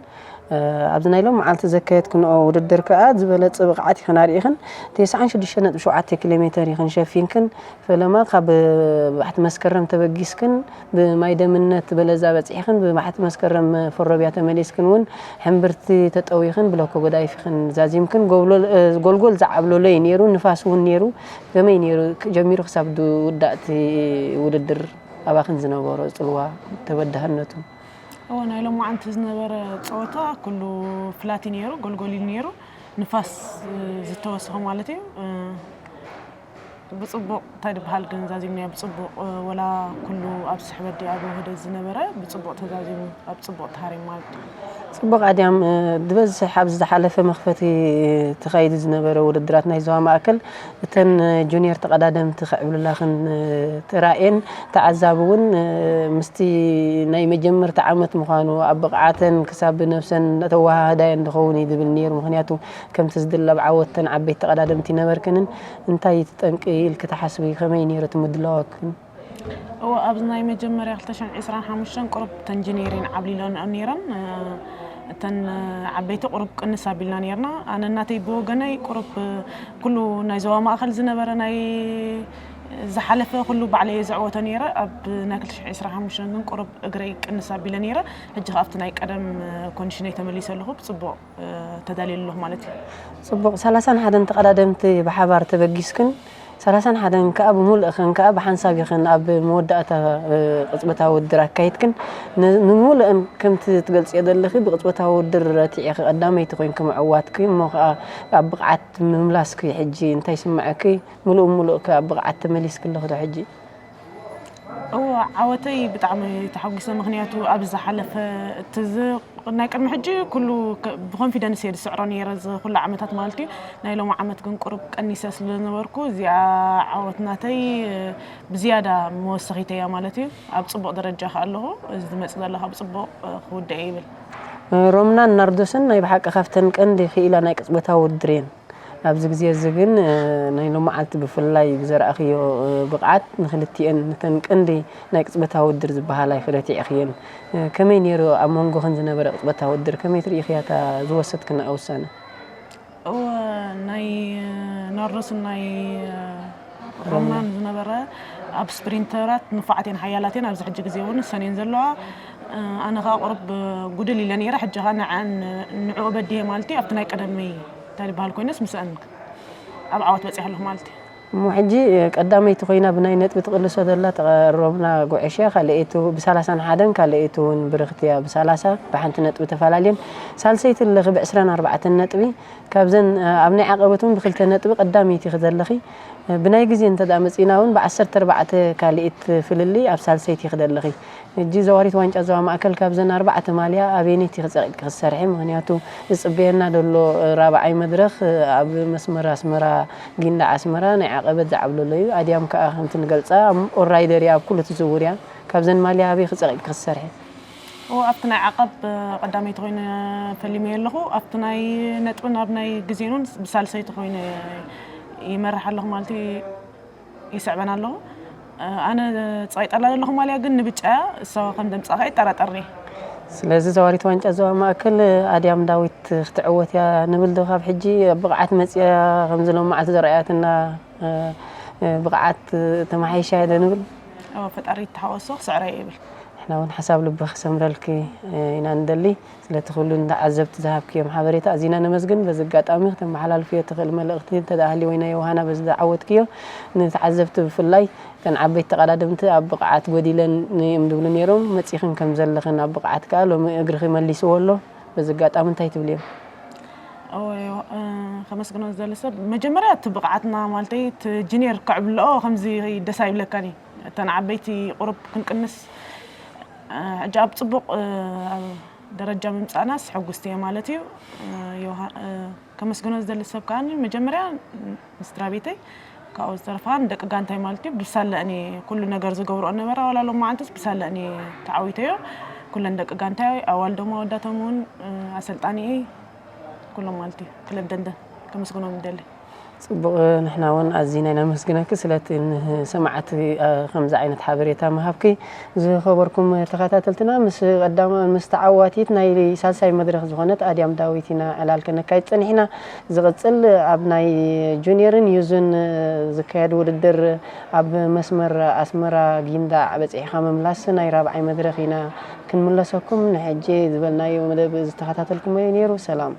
ኣብዚ ናይ ሎም መዓልቲ ዘካየድክንኦ ውድድር ከኣ ዝበለፀ ብቕዓት ኢኽን ኣርኢኽን። ተስዓን ሽዱሽተ ነጥቢ ሸውዓተ ኪሎ ሜትር ኢኽን ሸፊንክን። ፈለማ ካብ ባሕቲ መስከረም ተበጊስክን ብማይ ደምነት በለዛ በፂሕክን ብባሕቲ መስከረም ፈሮብያ ተመሊስክን እውን ሕምብርቲ ተጠዊኽን ብለኮ ጎዳይፍ ኢኽን ዛዚምክን። ጎልጎል ዝዓብለሎ እዩ ነይሩ፣ ንፋስ እውን ነይሩ። ከመይ ነይሩ ጀሚሩ ክሳብ ዝውዳእ እቲ ውድድር ኣባኽን ዝነበሮ ፅልዋ ተበዳህነቱ? እወ ናይ ሎማዓንቲ ዝነበረ ፀወታ ኩሉ ፍላት እዩ ነይሩ፣ ጎልጎል እዩ ነይሩ፣ ንፋስ ዝተወሰኸ ማለት እዩ። ብፅቡቕ እንታይ ዝበሃል ግን ዛዚምናዮ ብፅቡቕ ወላ ኩሉ ኣብ ስሕበት ድዩ ኣብ ውህደት ዝነበረ ብፅቡቕ ተዛዚሙ ኣብ ፅቡቕ ታሪም ማለት እዩ። ፅቡቕ ኣድያም ዝበዝሕ ኣብዚ ዝሓለፈ መኽፈቲ ተኻይዱ ዝነበረ ውድድራት ናይ ዞባ ማእከል እተን ጁኒየር ተቐዳደምቲ ክዕብልላኽን ተራእየን ተዓዛቢ እውን ምስቲ ናይ መጀመርታ ዓመት ምዃኑ ኣብ ብቕዓተን ክሳብ ነብሰን ተወሃህዳየን ዝኸውን እዩ ዝብል ነይሩ። ምኽንያቱ ከምቲ ዝድለ ኣብ ዓወት እተን ዓበይቲ ተቐዳደምቲ ነበርክንን እንታይ እዩ እቲ ጠንቂ ኢልኪ ትሓስቢ? ከመይ ነይሩ እቲ ምድላዋክን? እወ ኣብዚ ናይ መጀመርያ ክልተ ሽሕን ዕስራን ሓሙሽተን ቁሩብ እተን ጅኒየር እየን ዓብሊለንኦ ነይረን። እተን ዓበይቲ ቁሩብ ቅንስ ኣቢልና ነይርና። ኣነ ናተይ ብወገነይ ቁሩብ ኩሉ ናይ ዞባ ማእኸል ዝነበረ ናይ ዝሓለፈ ኩሉ ባዕለይ እየ ዘዕወቶ ነይረ። ኣብ ናይ ክልተ ሽሕን ዕስራን ሓሙሽተን ግን ቁሩብ እግረይ ቅንስ ኣቢለ ነይረ። ሕጂ ከኣ ኣብቲ ናይ ቀደም ኮንዲሽነይ ተመሊሰ ኣለኹ። ብፅቡቕ ተዳልየ ኣለኹ ማለት እዩ። ፅቡቕ። ሰላሳን ሓደን ተቐዳደምቲ ብሓባር ተበጊስክን ሰላሳን ሓደን ከኣ ብምሉእኽን ከኣ ብሓንሳብ ኢኽን ኣብ መወዳእታ ቅጽበታዊ ውድድር ኣካይድክን። ን- ንምሉእን ከምቲ ትገልጽዮ ዘለኺ ብቅጽበታዊ ውድድር ረቲዕኺ ቀዳመይቲ ኮይንኪ ምዕዋትኪ እሞ ከኣ ኣብ ብቕዓት ምምላስኪ ሕጂ እንታይ ይስምዐኪ? ምሉእ ብምሉእ ከ ኣብ ብቕዓት ተመሊስኪ ኣለኺ ዶ ሕጂ? እወ ዓወተይ ብጣዕሚ ተሓጒሰ፣ ምኽንያቱ ኣብ ዝሓለፈ እቲ ዝ- ናይ ቅድሚ ሕጂ ኩሉ ከ- ብኮንፊደንስ እየ ዝስዕሮ ነይረ እዚ ኩሉ ዓመታት ማለት እዩ። ናይ ሎሚ ዓመት ግን ቁሩብ ቀኒሰ ስለ ዝነበርኩ እዚኣ ዓወት ናተይ ብዝያዳ መወሰኺተይ እያ ማለት እዩ። ኣብ ፅቡቕ ደረጃ ከ ኣለኹ። እዚ ዝመፅእ ዘሎ ከ ብፅቡቕ ክውዳእ እየ ይብል። ሮምናን ናርዶስን ናይ ብሓቂ ካብተን ቀንዲ ክኢላ ናይ ቅጽበታዊ ውድድር እየን። ኣብዚ ግዜ እዚ ግን ናይ ሎማዓልቲ ብፍላይ ብዘርኣኽዮ ብቕዓት ንኽልቲኤን ነተን ቀንዲ ናይ ቅጽበታዊ ውድድር ዝበሃላ ኢኺ ረቲዕኽየን። ከመይ ነይሩ ኣብ መንጎኽን ዝነበረ ቅጽበታዊ ውድድር? ከመይ ትርኢ ኢኺ እታ ዝወሰድክንኣ ውሳነ? እወ ናይ ናርዶስን ናይ ሮማን ዝነበረ ኣብ ስፕሪንተራት ንፉዓት እየን ሓያላት እየን። ኣብዚ ሕጂ ግዜ እውን እሰን እየን ዘለዋ። ኣነ ከዓ ቁሩብ ጉድል ኢለ ነይረ። ሕጂ ከዓ ንዐን ንዕኡ በዲሀ ማለት እዩ ኣብቲ ናይ ቀደመይ እንታይ ዝበሃል ኮይነስ ምስአን ኣብ ዓወት በፂሐ ኣለኹ ማለት እዩ። እሞ ሕጂ ቀዳመይቲ ኮይና ብናይ ነጥቢ ትቕልሶ ዘላ ተቐሮምና ጉዕሽ እያ። ካልኣይቱ ብሰላሳን ሓደን ካልኣይቱ እውን ብርኽቲ እያ ብሰላሳ ብሓንቲ ነጥቢ ተፈላለየን። ሳልሰይቲ ኣለኺ ብዕስራን ኣርባዕተን ነጥቢ። ካብዘን ኣብ ናይ ዓቐበት እውን ብክልተ ነጥቢ ቀዳመይቲ ኢኺ ዘለኺ። ብናይ ግዜ እንተ ደኣ መጺእና እውን ብዓሰርተ ኣርባዕተ ካልኢት ፍልልይ ኣብ ሳልሰይቲ ኢኺ ዘለኺ። ሕጂ ዘዋሪት ዋንጫ ዞባ ማእከል ካብዘን ኣርባዕተ ማልያ ኣበየነይቲ ኢኺ ጸቒጥኪ ክትሰርሒ? ምኽንያቱ ዝጽበየና ዘሎ ራብዓይ መድረኽ ኣብ መስመር ኣስመራ፣ ጊንዳዕ ኣስመራ ናይ ዓቐበት ዝዓብለሎ እዩ። ኣድያም ከኣ ከምቲ ንገልጻ ኦራይደር እያ፣ ኣብ ኩሉ ትዝውር እያ። ካብዘን ማልያ ኣበይ ኢኺ ጸቒጥኪ ክትሰርሒ? እወ ኣብቲ ናይ ዓቐብ ቀዳመይቲ ኮይነ ፈሊመዮ ኣለኹ። ኣብቲ ናይ ነጥብን ኣብ ናይ ግዜን እውን ብሳልሰይቲ ኮይነ ይመርሕ ኣለኹ ማለት እዩ። ይስዕበን ኣለኹ። ኣነ ጸቒጠላ ዘለኹ ማልያ ግን ንብጫ እያ፣ እሳ ከም ዘምጽኣ ከኣ ይጠራጠርኒ። ስለዚ ዘዋሪት ዋንጫ ዞባ ማእከል ኣድያም ዳዊት ክትዕወት እያ ንብል ዶ ካብ ሕጂ? ኣብ ብቕዓት መጺኣ ከምዚ ሎም መዓልቲ ዘርኣያትና ብቕዓት ተመሓይሻ ዶ ንብል? ፈጣሪ ይተሓወሶ ክስዕረ ይብል። ንሕና እውን ሓሳብ ልቢ ክሰምረልኪ ኢና ንደሊ። ስለቲ ኩሉ ንተዓዘብቲ ዝሃብክዮም ሓበሬታ ኣዚና ነመስግን። በዚ ኣጋጣሚ ክተመሓላልፍዮ ትኽእል መልእኽቲ እንተ ደኣ ሃልዩ ወይ ናይ ዮሃና በዚ ዝዓወትክዮ ንተዓዘብቲ ብፍላይ እተን ዓበይቲ ተቐዳደምቲ ኣብ ብቕዓት ጎዲለን እዮም ዝብሉ ነይሮም። መጺኽን ከም ዘለኽን ኣብ ብቕዓት ከኣ ሎሚ እግርኺ መሊስዎ ኣሎ። በዚ ኣጋጣሚ እንታይ ትብልዮም? ከመስግኖ ዝደሊ ሰብ መጀመርያ እቲ ብቕዓትና ማለተይ እቲ ጂኒየር ክዕብልኦ ከምዚ ደስ ኣይብለካን እዩ። እተን ዓበይቲ ቁሩብ ክንቅንስ ሕጂ ኣብ ፅቡቕ ደረጃ ምምፃእናስ ሕጉስቲ እየ ማለት እዩ። ከመስግኖ ዝደሊ ሰብ ከዓ መጀመርያ ንስድራ ቤተይ ካብኡ ዝተረፋን ደቂ ጋንታይ ማለት እዩ ብሳለእኒ ኩሉ ነገር ዝገብርኦ ነበራ ዋላ ሎም መዓንትስ ብሳለእኒ ተዓዊተዮ። ኩለን ደቂ ጋንታይ ኣዋልዶም ኣወዳቶም እውን ኣሰልጣኒ ኩሎም ማለት እዩ ክለብ ደንደን ከመስግኖም ይደሊ። ጽቡቕ። ንሕና እውን ኣዚና ኢና ነመስግነኪ ስለቲ ንሰማዕቲ ከምዚ ዓይነት ሓበሬታ ምሃብኪ። ዝኸበርኩም ተኸታተልትና ምስ ቀዳማ ምስ ተዓዋቲት ናይ ሳልሳይ መድረኽ ዝኾነት ኣድያም ዳዊት ኢና ዕላል ከነካይድ ጸኒሕና። ዝቕጽል ኣብ ናይ ጁኒየርን ዩዝን ዝካየድ ውድድር ኣብ መስመር ኣስመራ ጊንዳዕ በጺሕኻ ምምላስ ናይ ራብዓይ መድረኽ ኢና ክንምለሰኩም። ንሕጂ ዝበልናዮ መደብ ዝተኸታተልኩሞ እዩ ነይሩ። ሰላም።